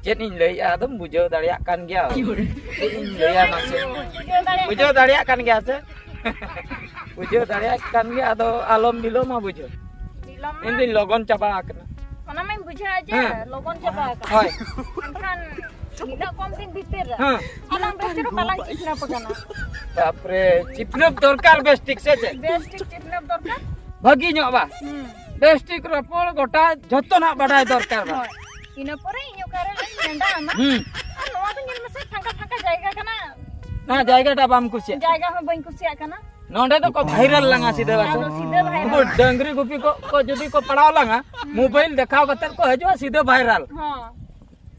ᱪᱮᱫ ᱤᱧ ᱞᱟᱹᱭᱮᱜᱼᱟ, ᱟᱫᱚᱢ ᱵᱩᱡᱷᱟᱹᱣ ᱫᱟᱲᱮᱭᱟᱜ ᱠᱟᱱ ᱜᱮᱭᱟ᱾ ᱪᱮᱫ ᱤᱧ ᱞᱟᱹᱭᱟ ᱢᱟᱥᱮ? ᱵᱩᱡᱷᱟᱹᱣ ᱫᱟᱲᱮᱭᱟᱜ ᱵᱩᱡᱷᱟᱹᱣ ᱫᱟᱲᱮᱭᱟᱜ ᱠᱟᱱ ᱜᱮᱭᱟ ᱥᱮ? ᱵᱩᱡᱷᱟᱹᱣ ᱫᱟᱲᱮᱭᱟᱜ ᱠᱟᱱ ᱜᱮᱭᱟ, ᱟᱫᱚ ᱟᱞᱚᱢ ᱵᱤᱞᱚᱢᱟ ᱵᱩᱡᱷᱟᱹᱣ᱾ ᱵᱤᱞᱚᱢ ᱢᱟ᱾ ᱤᱧ ᱫᱩᱧ ᱞᱚᱜᱚᱱ ᱪᱟᱵᱟ ᱟᱠᱟᱱᱟ᱾ ᱚᱱᱟ ᱢᱟᱧ ᱵᱩᱡᱷᱟᱹᱣᱟ ᱡᱮ ᱦᱮᱸ᱾ ᱞᱚᱜᱚᱱ ᱪᱟᱵᱟ ᱟᱠᱟᱱᱟ᱾ ᱦᱳᱭ᱾ ᱢᱮᱱᱠᱷᱟᱱ ᱱᱤᱱᱟᱹᱜ ᱠᱚᱢ ᱫᱤᱱ ᱵᱷᱤᱛᱤᱨ ᱨᱮ ᱦᱮᱸ᱾ ᱟᱞᱟᱝ ᱵᱮᱥ ᱪᱮᱦᱨᱟ ᱵᱟᱞᱟᱝ ᱪᱤᱠᱷᱱᱟᱹᱯ ᱟᱠᱟᱱᱟ᱾ ᱛᱟᱯᱚᱨᱮ ᱪᱤᱯᱱᱟᱹᱯ ᱫᱚᱨᱠᱟᱨ ᱵᱮᱥ ᱴᱷᱤᱠ, ᱥᱮ ᱪᱮᱫ? ᱵᱮᱥ ᱴᱷᱤᱠ ᱪᱤᱯᱱᱟᱹᱯ ᱫᱚᱨᱠᱟᱨ᱾ ᱵᱷᱟᱹᱜᱤ ᱧᱚᱜ ᱵᱟ? ᱦᱩᱸ᱾ ᱵᱮᱥ ᱴᱷᱤᱠ ᱨᱚᱯᱚᱲ ᱜᱚᱴᱟ ᱡᱷᱚᱛᱚᱱᱟᱜ ᱵᱟᱰᱟᱭ ᱫᱚᱨᱠᱟᱨ ᱵᱟ? ᱦᱳᱭ᱾ ᱤᱱᱟᱹ ᱯᱚᱨᱮ ᱤᱧ ᱚᱠᱟᱨᱮ ᱱᱮᱰᱟ ᱟᱢᱟ? ᱦᱩᱸ᱾ ᱟᱨ ᱱᱚᱣᱟ ᱫᱚ ᱧᱮᱞ ᱢᱮᱥᱮ, ᱯᱷᱟᱸᱠᱟ ᱯᱷᱟᱸᱠᱟ ᱡᱟᱭᱜᱟ ᱠᱟᱱᱟ᱾ ᱱᱚᱣᱟ ᱡᱟᱭᱜᱟᱴᱟ ᱵᱟᱢ ᱠᱩᱥᱤᱭᱟᱜ? ᱡᱟᱭᱜᱟ ᱦᱚᱸ ᱵᱟᱹᱧ ᱠᱩᱥᱤᱭᱟᱜ ᱠᱟᱱᱟ᱾ ᱱᱚᱰᱮ ᱫᱚᱠᱚ ᱵᱷᱟᱭᱨᱟᱞ ᱞᱟᱝᱟ ᱥᱤᱫᱷᱟᱹ ᱵᱟᱥᱮ᱾ ᱟᱫᱚ ᱥᱤᱫᱷᱟᱹ ᱵᱷᱟᱭᱨᱟᱞ᱾ ᱩᱱᱠᱩ ᱰᱟᱹᱝᱨᱤ ᱜᱩᱯᱤ ᱠᱚ, ᱠᱚ ᱡᱩᱫᱤ ᱠᱚ ᱯᱟᱲᱟᱣ ᱞᱟᱝᱟ, ᱦᱩᱸ᱾ ᱢᱳᱵᱟᱭᱤᱞ ᱫᱮᱠᱷᱟᱣ ᱠᱟᱛᱮ ᱠᱚ ᱦᱤᱡᱩᱜᱼᱟ ᱥᱤᱫᱷᱟᱹ ᱵᱷᱟᱭᱨᱟᱞ᱾ ᱦᱚᱸ᱾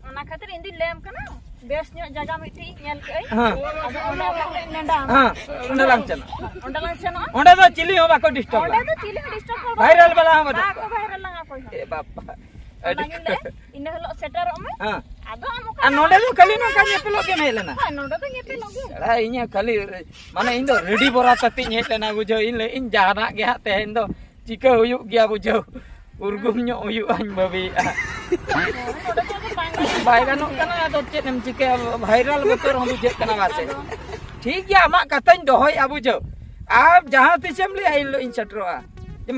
ᱚᱱᱟ ᱠᱷᱟᱹᱛᱤᱨ ᱤᱧ ᱫᱩᱧ ᱞᱟᱹᱭᱟᱢ ᱠᱟᱱᱟ, ᱵᱮᱥ ᱧᱚᱜ ᱡᱟᱭᱜᱟ ᱢᱤᱫᱴᱤᱡ ᱧᱮᱞ ᱠᱮᱜᱼᱟᱹᱧ᱾ ᱦᱮᱸ᱾ ᱟᱫᱚ ᱚᱸᱰᱮ ᱟᱞᱟᱝ ᱞᱮ ᱱᱮᱰᱟ ᱟᱢᱟ᱾ ᱦᱮᱸ, ᱚᱸᱰᱮ ᱞᱟᱝ ᱪᱟᱞᱟᱜᱼᱟ᱾ ᱚᱸᱰᱮ ᱞᱟᱝ ᱥᱮᱱᱚᱜᱼᱟ᱾ ᱚᱸᱰᱮ ᱫᱚ ᱪᱤᱞᱤ ᱦᱚᱸ ᱵᱟᱠᱚ ᱰᱤᱥᱴᱟᱵᱟ᱾ ᱚᱸᱰᱮ ᱫᱚ ᱪᱤᱞᱤ ᱦᱚᱸ ᱰᱤᱥᱴᱟᱵ ᱦᱚᱲ ᱵᱟᱭ ᱵᱷᱟᱭᱨᱟᱞ ᱵᱟᱞᱟ ᱦᱚᱸ ᱵᱟᱹᱱᱩᱜ ᱵᱟᱠᱚ ᱠᱚᱣᱟ᱾ ᱵᱷᱟᱭᱨᱟᱞ ᱞᱟᱝᱟ ᱚᱠᱚᱭ ᱦᱚᱸ᱾ ᱮ ᱵᱟᱯ᱾ ᱚᱱᱟᱜᱤᱧ ᱞᱟᱹᱭᱟ, ᱤᱱᱟᱹ ᱦᱤᱞᱳᱜ ᱥᱮᱴᱮᱨᱚᱜ ᱢᱮ᱾ ᱦᱮᱸ᱾ ᱟᱫᱚ ᱟᱢ ᱚᱠᱟ ᱟᱨ ᱱᱚᱰᱮ ᱫᱚ ᱠᱷᱟᱹᱞᱤ ᱱᱚᱝᱠᱟ ᱧᱮᱯᱮᱞᱚᱜ ᱜᱮᱢ ᱦᱮᱡ ᱞᱮᱱᱟ? ᱦᱳᱭ, ᱱᱚᱰᱮ ᱫᱚ ᱧᱮᱯᱮᱞᱚᱜ ᱜᱮ᱾ ᱮᱲᱟ, ᱤᱧ ᱦᱚᱸ ᱠᱷᱟᱹᱞᱤ, ᱢᱟᱱᱮ, ᱤᱧ ᱫᱚ ᱨᱮᱰᱤ ᱵᱚᱨᱟ ᱠᱟᱛᱮᱧ ᱦᱮᱡ ᱞᱮᱱᱟ, ᱵᱩᱡᱷᱟᱹᱣ᱾ ᱤᱧ ᱞᱟᱹᱭ, ᱤᱧ ᱡᱟᱦᱟᱱᱟᱜ ᱜᱮ ᱦᱟᱸᱜ ᱛᱮᱦᱮᱧ ᱫᱚ ᱪᱤᱠᱟᱹ ᱦᱩᱭᱩᱜ ᱜᱮᱭᱟ, ᱵᱩᱡᱷᱟᱹᱣ᱾ ᱩᱨᱜᱩᱢ ᱧᱚᱜ ᱦᱩᱭᱩᱜᱼᱟᱧ ᱵᱷᱟᱹᱵᱤᱭᱮᱫᱼᱟ᱾ ᱱᱚᱰᱮ ᱫᱚ ᱟᱫᱚ ᱵᱟᱝ ᱜᱟᱱᱚᱜ ᱵᱟᱭ ᱠᱟᱱᱟ᱾ ᱜᱟᱱᱚᱜ ᱠᱟᱱᱟ, ᱟᱫᱚ ᱪᱮᱫ ᱮᱢ ᱪᱤᱠᱟᱹᱭᱟ? ᱵᱷᱟᱭᱨᱟᱞ ᱵᱚᱛᱚᱨ ᱦᱚᱸ ᱵᱩᱡᱷᱟᱹᱜ ᱠᱟᱱᱟ, ᱵᱟᱥᱮ? ᱟᱫᱚ ᱴᱷᱤᱠ ᱜᱮᱭᱟ, ᱟᱢᱟᱜ ᱠᱟᱛᱷᱟᱧ ᱫᱚᱦᱚᱭᱮᱫᱼᱟ, ᱵᱩᱡᱷᱟᱹᱣ᱾ ᱟᱢ ᱡᱟᱦᱟᱸ ᱛᱤᱥᱮᱢ ᱞᱟᱹᱭᱟ, ᱤᱧ ᱦᱤᱞᱳᱜ ᱤᱧ ᱥᱮᱴᱮᱨᱚᱜᱼᱟ᱾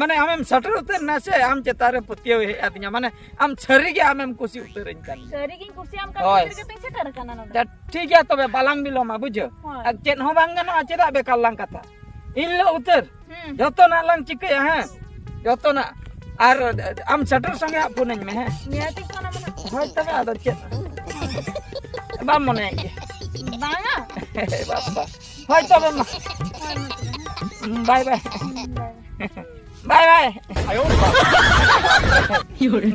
ᱢᱟᱱᱮ, ᱟᱢᱮᱢ ᱥᱮᱴᱮᱨ ᱩᱛᱟᱹᱨ ᱮᱱᱟ ᱥᱮ, ᱟᱢ ᱪᱮᱛᱟᱱ ᱨᱮ ᱯᱟᱹᱛᱭᱟᱹᱣ ᱦᱮᱡ ᱟᱹᱫᱤᱧᱟ, ᱢᱟᱱᱮ, ᱟᱢ ᱥᱟᱹᱨᱤ ᱜᱮ ᱟᱢᱮᱢ ᱠᱩᱥᱤ ᱩᱛᱟᱹᱨᱟᱹᱧ ᱠᱟᱱ ᱜᱮᱭᱟ᱾ ᱥᱟᱹᱨᱤ ᱜᱤᱧ ᱠᱩᱥᱤᱭᱟᱢ ᱠᱟᱱ ᱦᱳᱭ᱾ ᱠᱷᱟᱹᱛᱤᱨ ᱜᱮᱛᱚᱧ ᱥᱮᱴᱮᱨ ᱟᱠᱟᱱᱟ ᱱᱚᱰᱮ᱾ ᱟᱪᱪᱷᱟ, ᱴᱷᱤᱠ ᱜᱮᱭᱟ, ᱛᱚᱵᱮ ᱵᱟᱞᱟᱝ ᱵᱤᱞᱚᱢᱟ, ᱵᱩᱡᱷᱟᱹᱣ᱾ ᱦᱳᱭ᱾ ᱟᱨ ᱪᱮᱫ ᱦᱚᱸ ᱵᱟᱝ ᱜᱟᱱᱚᱜᱼᱟ, ᱪᱮᱫᱟᱜ ᱵᱮᱠᱟᱨ ᱞᱟᱝ ᱠᱟᱛᱷᱟ? ᱤᱱ ᱦᱤᱞᱳᱜ ᱩᱛᱟᱹᱨ ᱦᱩᱸ᱾ ᱡᱚᱛᱚᱱᱟᱜ ᱞᱟᱝ ᱪᱤᱠᱟᱹᱭᱟ, ᱦᱮᱸ? ᱡᱚᱛᱚᱱᱟᱜ᱾ ᱟᱨ ᱟᱢ ᱥᱮᱴᱮᱨ ᱥᱚᱸᱜᱮ ᱦᱟᱸᱜ ᱯᱷᱳᱱᱟᱹᱧ ᱢᱮ, ᱦᱮᱸ? ᱱᱤᱭᱟᱹᱛᱤᱧ ᱯᱷᱳᱱ ᱟᱢᱟ ᱦᱟᱸᱜ᱾ ᱦᱳᱭ, ᱛᱚᱵᱮ ᱟᱫᱚ ᱪᱮᱫ? ᱵᱟᱢ ᱢᱚᱱᱮᱭᱮᱫ ᱜᱮ? ᱵᱟᱝᱟ᱾ ᱵᱟᱯ ᱵᱟᱯ᱾ ᱦᱳᱭ, ᱛᱚᱵᱮ ᱢᱟ᱾ ᱦᱳᱭ, ᱢᱟ ᱛᱚᱵᱮ᱾ ᱵᱟᱭ ᱵᱟᱭ᱾ ᱦᱩᱸ, ᱵᱟᱭ ᱵᱟᱭ᱾ ᱵᱟᱭ ᱵᱟᱭ᱾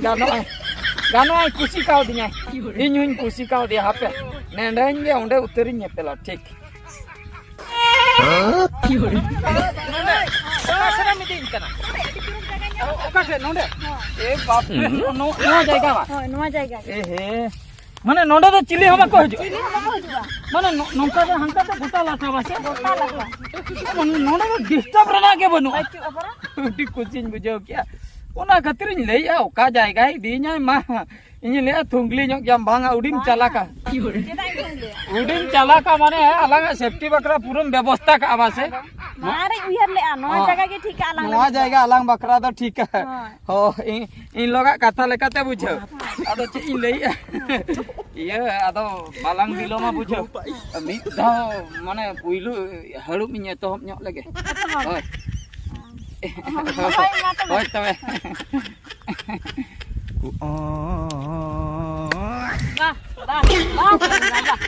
ᱜᱟᱱᱚᱜᱼᱟᱭ᱾ ᱜᱟᱱᱚᱜᱼᱟᱭ, ᱠᱩᱥᱤ ᱠᱟᱣᱫᱤᱧᱟᱭ᱾ ᱤᱧ ᱦᱚᱸᱧ ᱠᱩᱥᱤ ᱠᱟᱣᱫᱮᱭᱟ, ᱦᱟᱯᱮ᱾ ᱱᱮᱰᱟᱧ ᱜᱮ, ᱚᱸᱰᱮ ᱩᱛᱟᱹᱨᱤᱧ ᱧᱮᱯᱮᱞᱟ, ᱴᱷᱤᱠ᱾ ᱱᱚᱰᱮ, ᱚᱠᱟ ᱥᱮᱫ ᱮᱢ ᱤᱫᱤᱧ ᱠᱟᱱᱟ? ᱚᱠᱟ ᱴᱷᱮᱱ? ᱱᱚᱰᱮ? ᱮ ᱵᱟᱯ ᱨᱮ, ᱱᱚ-, ᱱᱚᱣᱟ ᱡᱟᱭᱜᱟ ᱵᱟᱝ? ᱦᱳᱭ, ᱱᱚᱣᱟ ᱡᱟᱭᱜᱟ ᱜᱮ᱾ ᱮ ᱦᱮ, ᱢᱟᱱᱮ ᱱᱚᱰᱮ ᱫᱚ ᱪᱤᱞᱤ ᱦᱚᱸ ᱵᱟᱠᱚ ᱦᱤᱡᱩᱜᱼᱟ᱾ ᱪᱤᱞᱤ ᱦᱚᱸ ᱵᱟᱠᱚ ᱦᱤᱡᱩᱜᱼᱟ᱾ ᱢᱟᱱᱮ ᱱᱚ-, ᱱᱚᱝᱠᱟ ᱫᱚ ᱦᱟᱱᱠᱟ ᱫᱚ ᱜᱚᱴᱟ ᱞᱟᱴᱟ ᱵᱟᱥᱮ? ᱜᱚᱴᱟ ᱞᱟᱴᱟ᱾ ᱢᱟᱱᱮ ᱱᱚᱰᱮ ᱫᱚ ᱰᱤᱥᱴᱟᱨᱵ ᱨᱮᱱᱟᱜ ᱜᱮ ᱵᱟᱹᱱᱩᱜᱼᱟ᱾ ᱵᱟᱹᱪᱩᱜᱼᱟ ᱯᱟᱨᱟ᱾ ᱟᱹᱰᱤ ᱠᱩᱥᱤᱧ ᱵᱩᱡᱷᱟᱹᱣ ᱠᱮᱜᱼᱟ᱾ ᱚᱱᱟ ᱠᱷᱟᱹᱛᱤᱨᱤᱧ ᱞᱟᱹᱭᱮᱜᱼᱟ, ᱚᱠᱟ ᱡᱟᱭᱜᱟᱭ ᱤᱫᱤᱭᱤᱧᱟᱭ ᱢᱟ᱾ ᱤᱧ ᱞᱟᱹᱭᱟ, ᱛᱷᱩᱝᱜᱽᱞᱤ ᱧᱚᱜ ᱜᱮᱭᱟᱢ, ᱵᱟᱝᱟ, ᱩᱰᱤᱢ ᱵᱟᱝᱟ᱾ ᱪᱟᱞᱟᱠᱟ᱾ ᱪᱮᱫᱟᱜ ᱤᱧ ᱛᱷᱩᱝᱜᱽᱞᱤᱭᱟ? ᱩᱰᱤᱢ ᱪᱟᱞᱟᱠᱟ, ᱢᱟᱱᱮ ᱟᱞᱟᱝᱟᱜ ᱥᱮᱯᱴᱤ ᱵᱟᱠᱷᱨᱟ ᱯᱩᱨᱟᱹᱢ ᱵᱮᱵᱚᱥᱛᱟ ᱠᱟᱜᱼᱟ, ᱵᱟᱥᱮ? ᱢᱟᱲᱟᱝ ᱨᱤᱧ ᱩᱭᱦᱟᱹᱨ ᱞᱮᱜᱼᱟ, ᱱᱚᱣᱟ ᱦᱚᱸ᱾ ᱡᱟᱭᱜᱟ ᱜᱮ ᱴᱷᱤᱠᱟ ᱟᱞᱟᱝ ᱱᱚᱣᱟ ᱞᱟᱹᱜᱤᱫ ᱫᱚ᱾ ᱡᱟᱭᱜᱟ ᱟᱞᱟᱝ ᱵᱟᱠᱷᱨᱟ ᱫᱚ ᱴᱷᱤᱠᱟ᱾ ᱦᱳᱭ᱾ ᱦᱳᱭ, ᱤᱧ, ᱤᱧ ᱞᱚᱜᱟᱜ ᱠᱟᱛᱷᱟ ᱞᱮᱠᱟᱛᱮ ᱵᱩᱡᱷᱟᱹᱣ᱾ ᱟᱫᱚ ᱪᱮᱫ ᱤᱧ ᱞᱟᱹᱭᱮᱜᱼᱟ? ᱤᱭᱟᱹ, ᱟᱫᱚ ᱵᱟᱞᱟᱝ ᱵᱤᱞᱚᱢᱟ ᱵᱩᱡᱷᱟᱹᱣ᱾ ᱢᱤᱫ ᱫᱷᱟᱣ, ᱢᱟᱱᱮ, ᱯᱩᱭᱞᱩ ᱦᱟᱹᱲᱩᱵ ᱤᱧ ᱮᱛᱚᱦᱚᱵ ᱧᱚᱜ ᱞᱮᱜᱮ᱾ ᱮᱛᱚᱦᱚᱵ᱾ ᱦᱳᱭ᱾ ᱦᱳᱭ, ᱢᱟ ᱛᱚᱵᱮ᱾ ᱦᱳᱭ, ᱛᱚᱵᱮ᱾ ᱵᱟᱦ, ᱵᱟᱦ, ᱵᱟᱦ, ᱵᱟᱦ, ᱵᱟᱦ᱾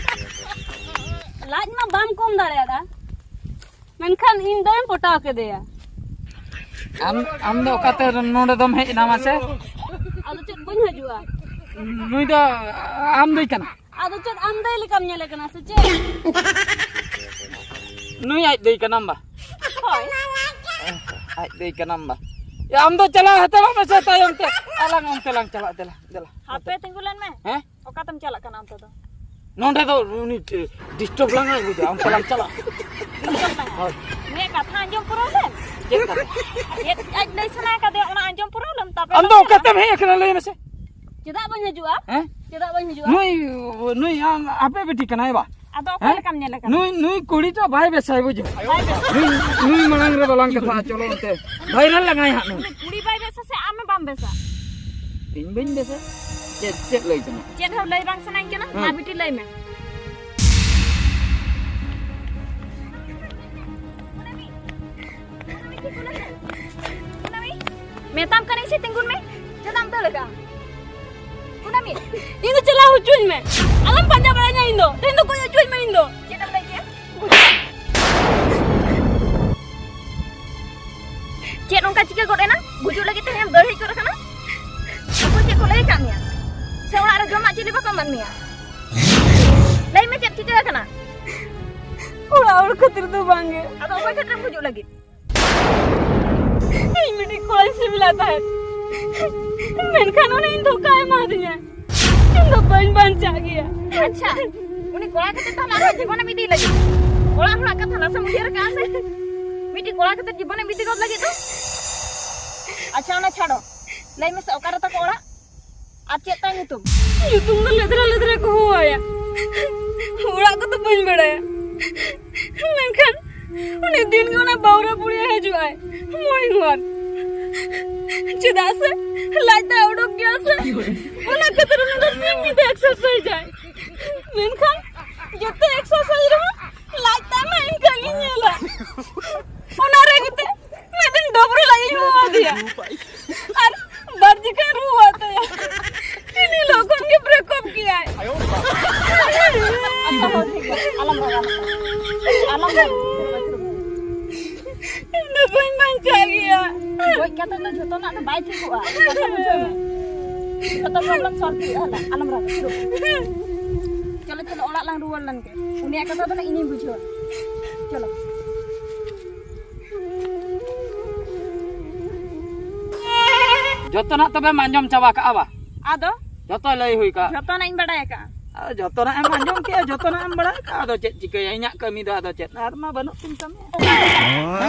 ᱞᱟᱡ ᱢᱟ ᱵᱟᱢ ᱠᱚᱢ ᱫᱟᱲᱮᱭᱟᱫᱟ, ᱢᱮᱱᱠᱷᱟᱱ ᱤᱧ ᱫᱚᱭ ᱯᱚᱴᱟᱣ ᱠᱮᱫᱮᱭᱟ᱾ ᱟᱢ, ᱟᱢ ᱫᱚ ᱚᱠᱟᱛᱮ ᱱᱚᱰᱮ ᱫᱚᱢ ᱦᱮᱡ ᱮᱱᱟ ᱢᱟᱥᱮ? ᱟᱫᱚ ᱪᱮᱫ ᱵᱟᱹᱧ ᱦᱤᱡᱩᱜᱼᱟ? ᱱᱩᱭ ᱫᱚ ᱟᱢ ᱫᱚᱭ ᱠᱟᱱᱟ? ᱟᱫᱚ ᱪᱮᱫ ᱟᱢ ᱫᱟᱹᱭ ᱞᱮᱠᱟᱢ ᱧᱮᱞᱮ ᱠᱟᱱᱟ ᱥᱮ ᱪᱮᱫ? ᱱᱩᱭ ᱟᱡ ᱫᱟᱹᱭ ᱠᱟᱱᱟᱢ ᱵᱟ? ᱦᱳᱭ᱾ ᱟᱡ ᱫᱟᱹᱭ ᱠᱟᱱᱟᱢ ᱵᱟ? ᱭᱟ, ᱟᱢ ᱫᱚ ᱪᱟᱞᱟᱣ ᱦᱟᱛᱟᱲᱚᱜ ᱢᱮᱥᱮ ᱛᱟᱭᱚᱢ ᱛᱮ, ᱟᱞᱟᱝ ᱚᱱᱛᱮ ᱞᱟᱝ ᱪᱟᱞᱟᱜ, ᱫᱮᱞᱟ, ᱫᱮᱞᱟ᱾ ᱦᱟᱯᱮ ᱛᱤᱸᱜᱩ ᱞᱮᱱ ᱢᱮ᱾ ᱦᱮᱸ? ᱚᱠᱟᱛᱮᱢ ᱪᱟᱞᱟᱜ ᱠᱟᱱᱟ ᱚᱱᱛᱮ ᱫᱚ? ᱱᱚᱸᱰᱮ ᱫᱚ ᱩᱱᱤ ᱰᱤᱥᱴᱟᱨᱵ ᱞᱟᱝᱟᱭ ᱵᱩᱡᱟ, ᱚᱱᱛᱮ ᱞᱟᱝ ᱪᱟᱞᱟᱜ᱾ ᱰᱤᱥᱴᱟᱨᱵ ᱞᱟᱝᱟᱭ? ᱦᱳᱭ᱾ ᱱᱤᱭᱟᱹ ᱠᱟᱛᱷᱟ ᱟᱸᱡᱚᱢ ᱯᱩᱨᱟᱹᱣ ᱞᱮᱢ᱾ ᱪᱮᱫ ᱠᱟᱛᱷᱟ? ᱪᱮᱫ ᱟᱡ ᱞᱟᱹᱭ ᱥᱟᱱᱟ ᱠᱟᱫᱮᱭᱟ ᱚᱱᱟ ᱟᱸᱡᱚᱢ ᱯᱩᱨᱟᱹᱣ ᱞᱮᱢ, ᱛᱟᱯᱚᱨᱮ ᱟᱢ ᱫᱚ ᱞᱟᱝ ᱪᱟᱞᱟᱜᱼᱟ᱾ ᱚᱠᱟᱛᱮᱢ ᱦᱮᱡ ᱟᱠᱟᱱᱟ ᱞᱟᱹᱭ ᱢᱮᱥᱮ? ᱪᱮᱫᱟᱜ ᱵᱟᱹᱧ ᱦᱤᱡᱩᱜᱼᱟ? ᱦᱮᱸ? ᱪᱮᱫᱟᱜ ᱵᱟᱹᱧ ᱦᱤᱡᱩᱜᱼᱟ? ᱱᱩᱭ, ᱱᱩᱭ ᱟᱢ ᱟᱯᱮ ᱵᱤᱴᱤ ᱠᱟᱱᱟᱭ ᱵᱟ? ᱟᱫᱚ ᱚᱠᱟ ᱦᱮᱸ? ᱞᱮᱠᱟᱢ ᱧᱮᱞᱮ ᱠᱟᱱᱟ? ᱱᱩᱭ, ᱱᱩᱭ ᱠᱩᱲᱤᱴᱟ ᱵᱟᱭ ᱵᱮᱥᱟᱭ ᱵᱩᱡᱷᱟᱹᱣ᱾ ᱵᱟᱭ ᱵᱮᱥᱟ᱾ ᱱᱩᱭ, ᱱᱩᱭ ᱢᱟᱲᱟᱝ ᱨᱮ ᱵᱟᱞᱟᱝ ᱠᱟᱛᱷᱟᱜᱼᱟ, ᱪᱚᱞᱚ ᱚᱱᱛᱮ᱾ ᱵᱷᱟᱭᱨᱟᱞ ᱞᱟᱝᱟᱭ ᱦᱟᱸᱜ ᱱᱩᱭ᱾ ᱩᱱᱤ ᱠᱩᱲᱤ ᱵᱟᱭ ᱵᱮᱥᱟ ᱥᱮ ᱟᱢ ᱵᱟᱢ ᱵᱮᱥᱟ? ᱤᱧ ᱵᱟᱹᱧ ᱵᱮᱥᱟ? ᱪᱮᱫ, ᱪᱮᱫ ᱞᱟᱹᱭ ᱥᱟᱱᱟ? ᱪᱮᱫ ᱦᱚᱸ ᱞᱟᱹᱭ ᱵᱟᱝ ᱥᱟᱱᱟᱧ ᱠᱟᱱᱟ᱾ ᱦᱮᱸ᱾ ᱢᱟ ᱵᱤᱴᱤ ᱞᱟᱹᱭ ᱢᱮ᱾ ᱢᱮᱛᱟᱢ ᱠᱟᱹᱱᱟᱹᱧ ᱥᱮ ᱛᱤᱸᱜᱩᱱ ᱢᱮ, ᱪᱮᱫᱟᱜ ᱮᱢ ᱫᱟᱹᱲ ᱮᱫᱟ? ᱠᱩᱱᱟᱹᱢᱤ, ᱤᱧ ᱫᱚ ᱪᱟᱞᱟᱣ ᱦᱚᱪᱚᱧ ᱢᱮ, ᱟᱞᱚᱢ ᱯᱟᱸᱡᱟ ᱵᱟᱲᱟᱧᱟ ᱤᱧ ᱫᱚ, ᱛᱮᱦᱮᱧ ᱫᱚ ᱜᱚᱡ ᱦᱚᱪᱚᱧ ᱢᱮ ᱤᱧ ᱫᱚ᱾ ᱪᱮᱫ ᱮᱢ ᱞᱟᱹᱭ ᱠᱮᱫ? ᱪᱮᱫ ᱚᱱᱠᱟ ᱪᱤᱠᱟᱹ ᱜᱚᱫ ᱮᱱᱟ? ᱜᱩᱡᱩᱜ ᱞᱟᱹᱜᱤᱫ ᱛᱮᱦᱮᱧ ᱮᱢ ᱫᱟᱹᱲ ᱦᱮᱡ ᱜᱚᱫ ᱟᱠᱟᱱᱟ? ᱚᱠᱚᱭ ᱪᱮᱫ ᱠᱚ ᱞᱟᱹᱭ ᱟᱠᱟᱫ ᱢᱮᱭᱟ? ᱥᱮ ᱚᱲᱟᱜ ᱨᱮ ᱡᱚᱢᱟᱜ ᱪᱤᱞᱤ ᱵᱟᱠᱚ ᱮᱢᱟᱫ ᱢᱮᱭᱟ? ᱞᱟᱹᱭ ᱢᱮ, ᱪᱮᱫ ᱪᱤᱠᱟᱹ ᱟᱠᱟᱱᱟ? ᱚᱲᱟᱜ ᱦᱚᱲ ᱠᱷᱟᱹᱛᱤᱨ ᱫᱚ ᱵᱟᱝ ᱜᱮ᱾ ᱟᱫᱚ ᱚᱠᱚᱭ ᱠᱷᱟᱹᱛᱤᱨ ᱮᱢ ᱜᱩᱡᱩᱜ ᱞᱟᱹᱜᱤᱫ? ᱤᱧ ᱢᱤᱫᱴᱤᱡ ᱠᱚᱲᱟᱧ ᱥᱤᱵᱤᱞᱟᱫ ᱛᱟᱦᱮᱸᱫ, ᱢᱮᱱᱠᱷᱟᱱ ᱩᱱᱤ ᱤᱧ ᱫᱷᱳᱠᱟᱭ ᱮᱢᱟᱫᱤᱧᱟ᱾ ᱤᱧ ᱫᱚ ᱵᱟᱹᱧ ᱵᱟᱧᱪᱟᱜ ᱜᱮᱭᱟ᱾ ᱟᱪᱪᱷᱟ, ᱩᱱᱤ ᱠᱚᱲᱟ ᱠᱟᱛᱮ ᱛᱟᱦᱞᱮ ᱟᱨᱦᱚᱸ ᱡᱤᱵᱚᱱᱮᱢ ᱤᱫᱤ ᱞᱟᱹᱜᱤᱫ? ᱚᱲᱟᱜ ᱦᱚᱲᱟᱜ ᱠᱟᱛᱷᱟ ᱱᱟᱥᱮᱢ ᱩᱭᱦᱟᱹᱨ ᱠᱟᱜᱼᱟ ᱥᱮ? ᱢᱤᱫᱴᱤᱡ ᱠᱚᱲᱟ ᱠᱟᱛᱮ ᱡᱤᱵᱚᱱᱮᱢ ᱤᱫᱤ ᱜᱚᱫ ᱞᱟᱹᱜᱤᱫ ᱫᱚ? ᱟᱪᱪᱷᱟ, ᱚᱱᱟ ᱪᱷᱟᱰᱚ, ᱞᱟᱹᱭ ᱢᱮᱥᱮ, ᱚᱠᱟᱨᱮ ᱛᱟᱠᱚ ᱚᱲᱟᱜ? ᱟᱨ ᱪᱮᱫ ᱛᱟᱭ ᱧᱩᱛᱩᱢ? ᱧᱩᱛᱩᱢ ᱫᱚ ᱞᱮᱫᱽᱨᱟ ᱞᱮᱫᱽᱨᱟ ᱠᱚ ᱦᱚᱦᱚᱣᱟᱭᱟ᱾ ᱚᱲᱟᱜ ᱠᱚᱫᱚ ᱵᱟᱹᱧ ᱵᱟᱲᱟᱭᱟ, ᱢᱮᱱᱠᱷᱟᱱ ᱩᱱᱤ ᱫᱤᱱ ᱜᱮ ᱚᱱᱟ ᱵᱟᱣᱨᱟ ᱵᱩᱲᱤᱭᱟ ᱦᱤᱡᱩᱜ ᱟᱭ ᱢᱚᱨᱱᱤᱝ ᱣᱟᱠ᱾ ᱪᱮᱫᱟᱜ ᱥᱮ ᱞᱟᱡ ᱫᱟᱜ ᱩᱰᱩᱠ ᱜᱮᱭᱟ ᱥᱮ, ᱚᱱᱟ ᱠᱷᱟᱹᱛᱤᱨ ᱩᱱᱤ ᱫᱚ ᱥᱤᱧ ᱧᱤᱫᱟᱹ ᱮᱠᱥᱟᱨᱥᱟᱭᱤᱡᱟᱭ᱾ ᱢᱮᱱᱠᱷᱟᱱ ᱡᱚᱛᱚ ᱮᱠᱥᱟᱨᱥᱟᱭᱤᱡ ᱨᱮᱦᱚᱸ ᱞᱟᱡ ᱛᱟᱭ ᱢᱟ ᱤᱱᱠᱟᱹ ᱜᱤᱧ ᱧᱮᱞᱟ᱾ ᱚᱱᱟ ᱨᱮᱜᱮ ᱛᱮ ᱢᱤᱫ ᱫᱤᱱ ᱰᱚᱵᱨᱩ ᱞᱟᱹᱜᱤᱫ ᱤᱧ ᱦᱚᱦᱚ ᱟᱫᱮᱭᱟ᱾ ᱟᱨ ᱵᱟᱨ ᱡᱤᱠᱟᱹ ᱨᱩᱣᱟᱹ ᱛᱟᱭᱟ᱾ ᱤᱱᱟᱹ ᱦᱤᱞᱳᱜ ᱠᱷᱚᱱ ᱜᱮ ᱵᱨᱮᱠᱟᱯ ᱠᱮᱜᱼᱟᱭ᱾ ᱟᱪᱪᱷᱟ, ᱦᱳᱭ, ᱴᱷᱤᱠ ᱜᱮᱭᱟ᱾ ᱟᱞᱚᱢ ᱨᱟᱜᱟ, ᱟᱞᱚᱢ ᱨᱟᱜᱟ᱾ ᱟᱞᱚᱢ ᱨᱟᱜᱟ᱾ ᱤᱧ ᱫᱚ ᱵᱟᱹᱧ ᱵᱟᱧᱪᱟᱜ ᱜᱮᱭᱟ᱾ ᱜᱚᱡ ᱠᱟᱛᱮ ᱫᱚ ᱡᱷᱚᱛᱚᱱᱟᱜ ᱫᱚ ᱵᱟᱭ ᱴᱷᱤᱠᱚᱜᱼᱟ᱾ ᱠᱟᱛᱷᱟ ᱵᱩᱡᱷᱟᱹᱣ ᱢᱮ᱾ ᱡᱷᱚᱛᱚ ᱯᱨᱚᱵᱞᱮᱢ ᱥᱚᱞᱵᱷ ᱦᱩᱭᱩᱜᱼᱟ, ᱦᱮᱞᱟ᱾ ᱟᱞᱚᱢ ᱨᱟᱜᱟ᱾ ᱪᱚᱞᱚ, ᱪᱚᱞᱚ, ᱚᱲᱟᱜ ᱞᱟᱝ ᱨᱩᱣᱟᱹᱲ ᱞᱮᱱ ᱜᱮ᱾ ᱩᱱᱤᱭᱟᱜ ᱠᱟᱛᱷᱟ ᱫᱚ ᱱᱟᱜ ᱤᱧᱤᱧ ᱵᱩᱡᱷᱟᱹᱣᱟ᱾ ᱪᱚᱞᱚ᱾ ᱡᱚᱛᱚᱱᱟᱜ ᱛᱚᱵᱮᱢ ᱟᱸᱡᱚᱢ ᱪᱟᱵᱟ ᱠᱟᱜᱼᱟ ᱵᱟ? ᱟᱫᱚ? ᱡᱚᱛᱚ ᱞᱟᱹᱭ ᱦᱩᱭ ᱠᱟᱜ᱾ ᱡᱚᱛᱚᱱᱟᱜ ᱤᱧ ᱵᱟᱰᱟᱭ ᱟᱠᱟᱜᱼᱟ᱾ ᱟᱫᱚ ᱡᱚᱛᱚᱱᱟᱜ ᱮᱢ ᱟᱸᱡᱚᱢ ᱠᱮᱜᱼᱟ, ᱡᱚᱛᱚᱱᱟᱜ ᱮᱢ ᱵᱟᱲᱟᱭ ᱠᱟᱜᱼᱟ, ᱟᱫᱚ ᱪᱮᱫ ᱪᱤᱠᱟᱹᱭᱟ? ᱤᱧᱟᱜ ᱠᱟᱹᱢᱤ ᱫᱚ ᱟᱫᱚ ᱪᱮᱫ? ᱟᱨ ᱢᱟ ᱵᱟᱹᱱᱩᱜ ᱛᱤᱧ ᱠᱟᱹᱢᱤ᱾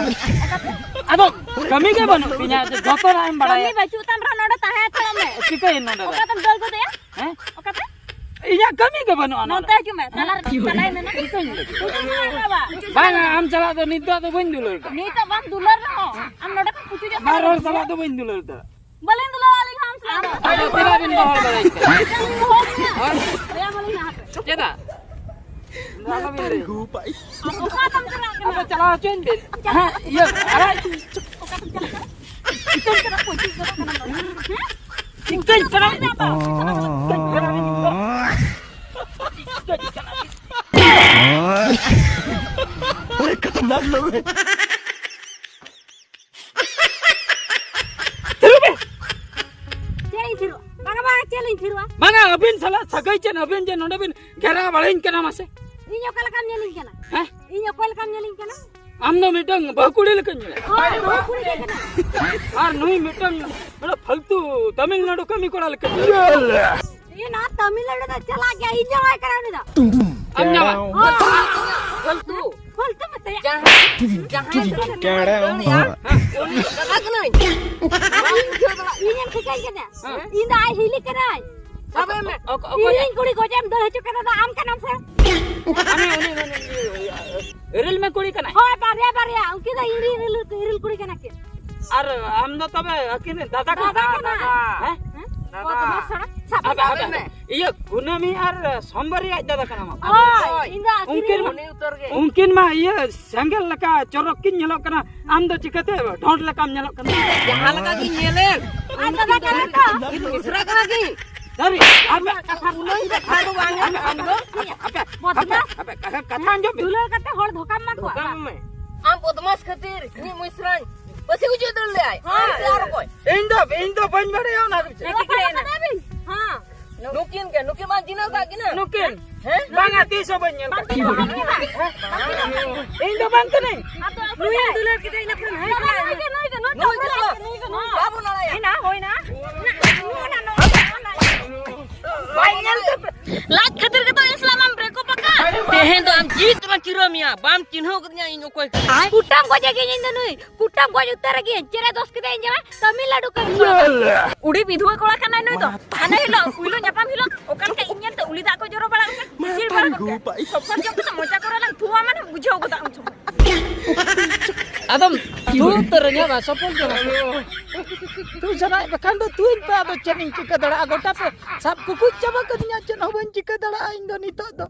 ᱟᱫᱚ ᱠᱟᱹᱢᱤ ᱜᱮ ᱵᱟᱹᱱᱩᱜ ᱛᱤᱧᱟ, ᱡᱚᱛᱚᱱᱟᱜ ᱮᱢ ᱵᱟᱲᱟᱭᱟ᱾ ᱠᱟᱹᱢᱤ ᱵᱟᱹᱪᱩᱜ ᱛᱟᱢ ᱨᱮᱦᱚᱸ ᱱᱚᱰᱮ ᱛᱟᱦᱮᱸ ᱦᱟᱛᱟᱲᱚᱜ ᱢᱮ᱾ ᱪᱤᱠᱟᱹᱭᱟᱹᱧ ᱱᱚᱰᱮ ᱫᱚ? ᱚᱠᱟᱛᱮᱢ ᱫᱟᱹᱲ ᱜᱚᱫᱮᱜᱼᱟ? ᱦᱮᱸ? ᱚᱠᱟᱛᱮ? ᱤᱧᱟᱜ ᱠᱟᱹᱢᱤ ᱜᱮ ᱵᱟᱹᱱᱩᱜᱼᱟ ᱱᱚᱰᱮ᱾ ᱱᱚᱛᱮ ᱦᱤᱡᱩᱜ ᱢᱮ, ᱛᱟᱞᱟ ᱨᱮ, ᱛᱟᱞᱟᱭ ᱢᱮ ᱱᱚᱰᱮ᱾ ᱯᱩᱪᱩᱡ ᱢᱮ ᱵᱟᱵᱟ᱾ ᱵᱟᱝ, ᱟᱢ ᱥᱟᱞᱟᱜ ᱫᱚ ᱱᱤᱛᱚᱜ ᱫᱚ ᱵᱟᱹᱧ ᱫᱩᱞᱟᱹᱲ ᱠᱟᱱᱟ᱾ ᱱᱤᱛᱚᱜ ᱵᱟᱢ ᱫᱩᱞᱟᱹᱲ ᱨᱮᱦᱚᱸ, ᱟᱢ ᱱᱚᱰᱮ ᱠᱷᱚᱱ ᱯᱩᱪᱩᱡ ᱟᱢ᱾ ᱵᱟᱨ ᱦᱚᱲ ᱥᱟᱞᱟᱜ ᱫᱚ ᱵᱟᱹᱧ ᱫᱩᱞᱟᱹᱲ ᱫᱟ᱾ ᱵᱟᱹᱞᱤᱧ ᱫᱩᱞᱟᱹᱲ ᱟᱹᱞᱤᱧ ᱦᱚᱸ ᱟᱢ ᱥᱟᱞᱟᱜ ᱫᱚ᱾ ᱟᱫᱚ ᱪᱮᱫᱟᱜ ᱵᱤᱱ ᱜᱚᱦᱚᱲ ᱵᱟᱲᱟᱭᱮᱫ ᱠᱟᱱᱟ? ᱪᱮᱫᱟᱜ ᱵᱤᱱ ᱜᱚᱦᱚᱲ ᱠᱟᱱᱟ? ᱦᱳᱭ? ᱞᱟᱹᱭᱟᱢ ᱟᱹᱞᱤᱧ ᱦᱟᱸᱜ ᱦᱟᱯᱮ᱾ ᱪᱮᱫᱟᱜ? ᱟᱞᱚ ᱵᱤᱱ ᱞᱟᱹᱭᱟ᱾ ᱟᱢ ᱚᱠᱟ ᱛᱮᱢ ᱪᱟᱞᱟᱜ ᱠᱟᱱᱟ? ᱟᱫᱚ ᱪᱟᱞᱟᱣ ᱦᱚᱪᱚᱧ ᱵᱤᱱ᱾ ᱦᱮᱸ, ᱤᱭᱟᱹ, ᱟᱲᱟᱜ᱾ ᱚᱠᱟ ᱛᱮᱢ ᱪᱟᱞᱟᱜ ᱠᱟᱱᱟ? ᱪᱤᱠᱟᱹᱧ ᱪᱟᱞᱟᱜ ᱠᱟᱱᱟ? ᱦᱮᱸ? ᱪᱤᱠᱟᱹᱧ ᱪᱟᱞᱟᱜ ᱠᱟᱱᱟ? ᱪᱤᱠᱟᱹᱧ ᱪᱟᱞᱟᱜ ᱠᱟᱱᱟ? ᱵᱚᱲᱮ ᱠᱷᱟᱛᱟᱨᱱᱟᱠ ᱞᱳᱜ ᱦᱮ᱾ ᱛᱷᱤᱨᱚᱜ ᱢᱮ᱾ ᱪᱮᱫ ᱤᱧ ᱛᱷᱤᱨᱚᱜᱼᱟ? ᱵᱟᱝᱟ, ᱵᱟᱝᱟ, ᱪᱮᱫ ᱤᱧ ᱛᱷᱤᱨᱚᱜᱼᱟ? ᱵᱟᱝᱟ, ᱟᱹᱵᱤᱱ ᱥᱟᱞᱟᱜ ᱥᱟᱹᱜᱟᱹᱭ ᱪᱮᱫ? ᱟᱹᱵᱤᱱ ᱡᱮ ᱱᱚᱰᱮ ᱵᱤᱱ ᱜᱷᱮᱨᱟᱣ ᱵᱟᱲᱟᱧ ᱠᱟᱱᱟ, ᱢᱟᱥᱮ᱾ ᱤᱧ ᱚᱠᱟ ᱞᱮᱠᱟᱢ ᱧᱮᱞᱤᱧ ᱠᱟᱱᱟ? ᱦᱮᱸ? ᱤᱧ ᱚᱠᱚᱭ ᱞᱮᱠᱟᱢ ᱧᱮᱞᱤᱧ ᱠᱟᱱᱟ? ᱟᱢ ᱫᱚ ᱢᱤᱫᱴᱟᱝ ᱵᱟᱹᱦᱩ ᱠᱩᱲᱤ ᱞᱮᱠᱟᱧ ᱧᱮᱞᱮᱫ᱾ ᱦᱳᱭ, ᱵᱟᱹᱦᱩ ᱠᱩᱲᱤ ᱜᱮ ᱠᱟᱱᱟ᱾ ᱟᱨ ᱱᱩᱭ ᱢᱤᱫᱴᱟᱝ, ᱢᱟᱱᱮ, ᱯᱷᱟᱞᱛᱩ ᱛᱟᱢᱤᱞᱱᱟᱲᱩ ᱠᱟᱹᱢᱤ ᱠᱚᱲᱟ ᱞᱮᱠᱟᱧ ᱧᱮᱞᱮᱫ᱾ ᱤᱧ ᱱᱚᱣᱟ ᱛᱟᱢᱤᱞᱱᱟᱲᱩ ᱫᱚ ᱪᱟᱞᱟᱜ ᱜᱮᱭᱟ, ᱤᱧ ᱡᱟᱶᱟᱭ ᱠᱟᱱᱟ ᱩᱱᱤ ᱫᱚ᱾ ᱟᱢ ᱡᱟᱶᱟᱭ? ᱦᱳᱭ᱾ ᱯᱷᱟᱞᱛᱩ᱾ ᱯᱷᱟᱞᱛᱩ ᱢᱮᱛᱟᱭᱟ᱾ ᱡᱟᱦᱟᱸᱭ, ᱡᱟᱦᱟᱸᱭ ᱫᱚ ᱢᱮᱱᱟᱜ ᱫᱚ ᱞᱟᱹᱭᱟ, ᱩᱱᱤ ᱫᱟᱫᱟ ᱠᱟᱹᱱᱟᱹᱧ᱾ ᱤᱧ ᱤᱧᱮᱢ ᱴᱷᱤᱠᱟᱹᱧ ᱠᱟᱱᱟ? ᱦᱮᱸ᱾ ᱤᱧ ᱫᱚ ᱟᱡ ᱦᱤᱞᱤ ᱠᱟᱹᱱᱟᱹᱧ᱾ ᱥᱟᱵᱮ ᱢᱮ᱾ ᱚᱠ-, ᱚᱠᱚᱭ? ᱤᱧ ᱠᱩᱲᱤ ᱜᱚᱡᱮᱢ ᱫᱟᱹᱲ ᱦᱚᱪᱚ ᱠᱟᱱᱟ ᱫᱚ ᱟᱢ ᱠᱟᱱᱟᱢ ᱥᱮ? ᱦᱟᱱᱮ ᱩᱱᱤ, ᱩᱱᱤ, ᱩᱱᱤ, ᱤᱨᱤᱞ ᱢᱮ ᱠᱩᱲᱤ ᱠᱟᱱᱟᱭ᱾ ᱦᱳᱭ, ᱵᱟᱨᱭᱟ, ᱵᱟᱨᱭᱟ᱾ ᱩᱱᱠᱤᱱ ᱫᱚ ᱤᱨᱤᱞ, ᱤᱨᱤᱞ, ᱤᱨᱤᱞ ᱠᱩᱲᱤ ᱠᱟᱱᱟ ᱠᱤᱱ᱾ ᱟᱨ ᱟᱢ ᱫᱚ ᱛᱚᱵᱮ ᱟᱹᱠᱤᱱ ᱨᱮᱱ ᱫᱟᱫᱟ ᱠᱟᱱᱟ? ᱫᱟᱫᱟ ᱠᱟᱱᱟ᱾ ᱦᱮᱸ? ᱦᱮᱸ? ᱫᱟᱫᱟ᱾ ᱵᱚᱫᱢᱟᱥ ᱥᱟᱲᱟ᱾ ᱥᱟᱵ ᱦᱟᱯᱮ, ᱦᱟᱯᱮ, ᱠᱟᱛᱮ ᱦᱟᱯᱮ᱾ ᱤᱭᱟᱹ, ᱠᱩᱱᱟᱹᱢᱤ ᱟᱨ ᱥᱚᱢᱵᱟᱨᱤ ᱟᱡ ᱫᱟᱫᱟ ᱠᱟᱱᱟ ᱢᱟ᱾ ᱦᱳᱭ, ᱦᱳᱭ᱾ ᱤᱧ ᱫᱚ ᱟᱹᱠᱤᱱ ᱩᱱᱠᱤᱱ ᱨᱮᱱ ᱢᱟ, ᱩᱱᱤ ᱩᱛᱟᱹᱨ ᱜᱮ᱾ ᱩᱱᱠᱤᱱ ᱢᱟ ᱤᱭᱟᱹ ᱥᱮᱸᱜᱮᱞ ᱞᱮᱠᱟ ᱪᱚᱨᱚᱠ ᱠᱤᱱ ᱧᱮᱞᱚᱜ ᱠᱟᱱᱟ, ᱟᱢ ᱫᱚ ᱪᱤᱠᱟᱹᱛᱮ ᱰᱷᱚᱸᱰ ᱞᱮᱠᱟᱢ ᱧᱮᱞᱚᱜ ᱠᱟᱱᱟ? ᱡᱟᱦᱟᱸ ᱞᱮᱠᱟ ᱜᱤᱧ ᱧᱮᱞᱮᱫ, ᱟᱡ ᱫᱟᱫᱟ ᱠᱟᱱᱟ ᱛᱚ᱾ ᱤᱧ ᱢᱤᱥᱨᱟ ᱠᱟᱱᱟ ᱠᱤ? ᱥᱟᱹᱨᱤ, ᱟᱯᱮ ᱠᱟᱛᱷᱟ ᱩᱱᱟᱹᱝ ᱠᱟᱛᱷᱟ ᱫᱚ ᱵᱟᱝ ᱟᱢ ᱫᱚ, ᱟᱯᱮ, ᱟᱯᱮ, ᱵᱚᱫᱢᱟᱥ᱾ ᱟᱯᱮ, ᱟᱯᱮ, ᱠᱟᱛᱷᱟ, ᱠᱟᱛᱷᱟ ᱟᱸᱡᱚᱢ ᱢᱮ᱾ ᱫᱩᱞᱟᱹᱲ ᱠᱟᱛᱮ ᱦᱚᱲ ᱫᱷᱚᱠᱟᱢ ᱮᱢᱟ ᱠᱚᱣᱟ᱾ ᱫᱷᱚᱠᱟᱢ ᱮᱢᱟᱭ᱾ ᱟᱢ ᱵᱚᱫᱢᱟᱥ ᱠᱷᱟᱹᱛᱤᱨ ᱤᱧᱤᱡ ᱢᱤᱥᱨᱟᱧ ᱯᱟᱹᱥᱤ ᱜᱩᱡᱩᱜ ᱫᱟᱹᱲ ᱞᱮᱭᱟᱭ᱾ ᱦᱮᱸ᱾ ᱟᱢ ᱥᱮ ᱟᱨ ᱚᱠᱚᱭ? ᱤᱧ ᱫᱚ, ᱤᱧ ᱫᱚ ᱵᱟᱹᱧ ᱵᱟᱲᱟᱭᱟ ᱚᱱᱟ ᱫᱚ ᱪᱮᱫ᱾ ᱦᱮᱸ᱾ ᱱᱩᱠᱤᱱ ᱜᱮ, ᱱᱩᱠᱤᱱ ᱢᱟ ᱪᱤᱱᱦᱟᱹᱣ ᱠᱟᱜ ᱠᱤᱱᱟ᱾ ᱱᱩᱠᱤᱱ? ᱦᱮᱸ? ᱵᱟᱝᱟ, ᱛᱤᱥ ᱦᱚᱸ ᱵᱟᱹᱧ ᱧᱮᱞ ᱠᱟᱜ ᱠᱤᱱᱟ᱾ ᱦᱮᱸ? ᱤᱧ ᱫᱚ ᱵᱟᱝ ᱠᱟᱹᱱᱟᱹᱧ᱾ ᱱᱩᱭᱮᱢ ᱫᱩᱞᱟᱹᱲ ᱠᱮᱫᱮᱭᱟ ᱤᱱᱟᱹ ᱠᱷᱚᱱ ᱦᱮᱸ ᱠᱟᱱᱟ᱾ ᱱᱩᱭ ᱫᱚ, ᱱᱩᱭ ᱫᱚ, ᱱᱩᱭ ᱫᱚ, ᱱᱩᱭ ᱫᱚ, ᱱᱩᱭ ᱫᱚ᱾ ᱵᱟᱵᱚᱱ ᱟᱲᱟᱜᱟ᱾ ᱦᱩᱭᱱᱟ, ᱦᱩᱭᱱᱟ᱾ ᱵᱟᱭ ᱧᱮᱞ ᱛᱮ ᱞᱟᱡ ᱠᱷᱟᱹᱛᱤᱨ ᱜᱮᱛᱚ ᱤᱥᱞᱟᱢ ᱟᱢ breakup ᱟᱠᱟᱫ᱾ ᱛᱮᱦᱮᱧ ᱫᱚ ᱟᱢ ᱡᱤᱣᱤ ᱛᱮᱢᱟ ᱪᱤᱨᱟᱹ ᱢᱮᱭᱟ, ᱵᱟᱢ ᱪᱤᱱᱦᱟᱹᱣ ᱠᱟᱫᱤᱧᱟ ᱤᱧ ᱚᱠᱚᱭ ᱠᱟᱱᱟ᱾ ᱠᱩᱴᱟᱹᱢ ᱜᱚᱡᱮ ᱜᱮᱭᱟᱹᱧ ᱤᱧ ᱫᱚ ᱱᱩᱭ, ᱠᱩᱴᱟᱹᱢ ᱜᱚᱡ ᱩᱛᱟᱹᱨ ᱜᱮᱭᱟᱹᱧ᱾ ᱪᱮᱫ ᱮ ᱫᱚᱥ ᱠᱮᱫᱟ ᱤᱧ ᱡᱟᱶᱟᱭ? ᱛᱟᱢᱤᱞᱱᱟᱰᱩ ᱠᱟᱹᱢᱤ ᱠᱚᱲᱟ᱾ ᱩᱰᱤ ᱵᱤᱫᱷᱩᱣᱟᱹ ᱠᱚᱲᱟ ᱠᱟᱱᱟᱭ ᱱᱩᱭ ᱫᱚ᱾ ᱦᱟᱱᱮ ᱦᱤᱞᱳᱜ ᱯᱩᱭᱞᱩ ᱧᱟᱯᱟᱢ ᱦᱤᱞᱳᱜ ᱚᱠᱟ ᱞᱮᱠᱟ ᱤᱧ ᱧᱮᱞᱛᱮ ᱩᱞᱤ ᱫᱟᱜ ᱠᱚ ᱡᱚᱨᱚ ᱵᱟᱲᱟ ᱞᱮᱱᱟ᱾ ᱥᱤᱨ ᱵᱟᱲᱟ ᱜᱚᱫ ᱠᱮᱫ᱾ ᱥᱚᱯᱷᱚᱨ ᱡᱚᱢ ᱠᱟᱛᱮ ᱢᱚᱪᱟ ᱠᱚᱨᱮ ᱞᱟᱝ ᱛᱷᱩᱣᱟ ᱢᱟᱱᱮ ᱵᱩᱡᱷᱟᱹᱣ ᱜᱚᱫᱟ ᱩᱱ ᱥᱚᱢᱚᱭ᱾ ᱟᱫᱚᱢ ᱛᱷᱩ ᱩᱛᱟᱹᱨᱟᱹᱧᱟ ᱵᱟ, ᱥᱚᱯᱚᱞ ᱡᱚᱢ᱾ ᱛᱷᱩ ᱥᱟᱱᱟᱭᱮᱫ ᱯᱮ ᱠᱷᱟᱱ ᱫᱚ ᱛᱷᱩᱭ ᱯᱮ, ᱟᱫᱚ ᱪᱮᱫ ᱤᱧ ᱪᱤᱠᱟᱹ ᱫᱟᱲᱮᱭᱟᱜᱼᱟ? ᱜᱚᱴᱟ ᱯᱮ ᱥᱟᱵ ᱠᱩᱠᱩᱡ ᱪᱟᱵᱟ ᱠᱟᱹᱫᱤᱧᱟ, ᱪᱮᱫ ᱦᱚᱸ ᱵᱟᱹᱧ ᱪᱤᱠᱟᱹ ᱫᱟᱲᱮᱭᱟᱜᱼᱟ ᱤᱧ ᱫᱚ ᱱᱤᱛᱚᱜ ᱫᱚ᱾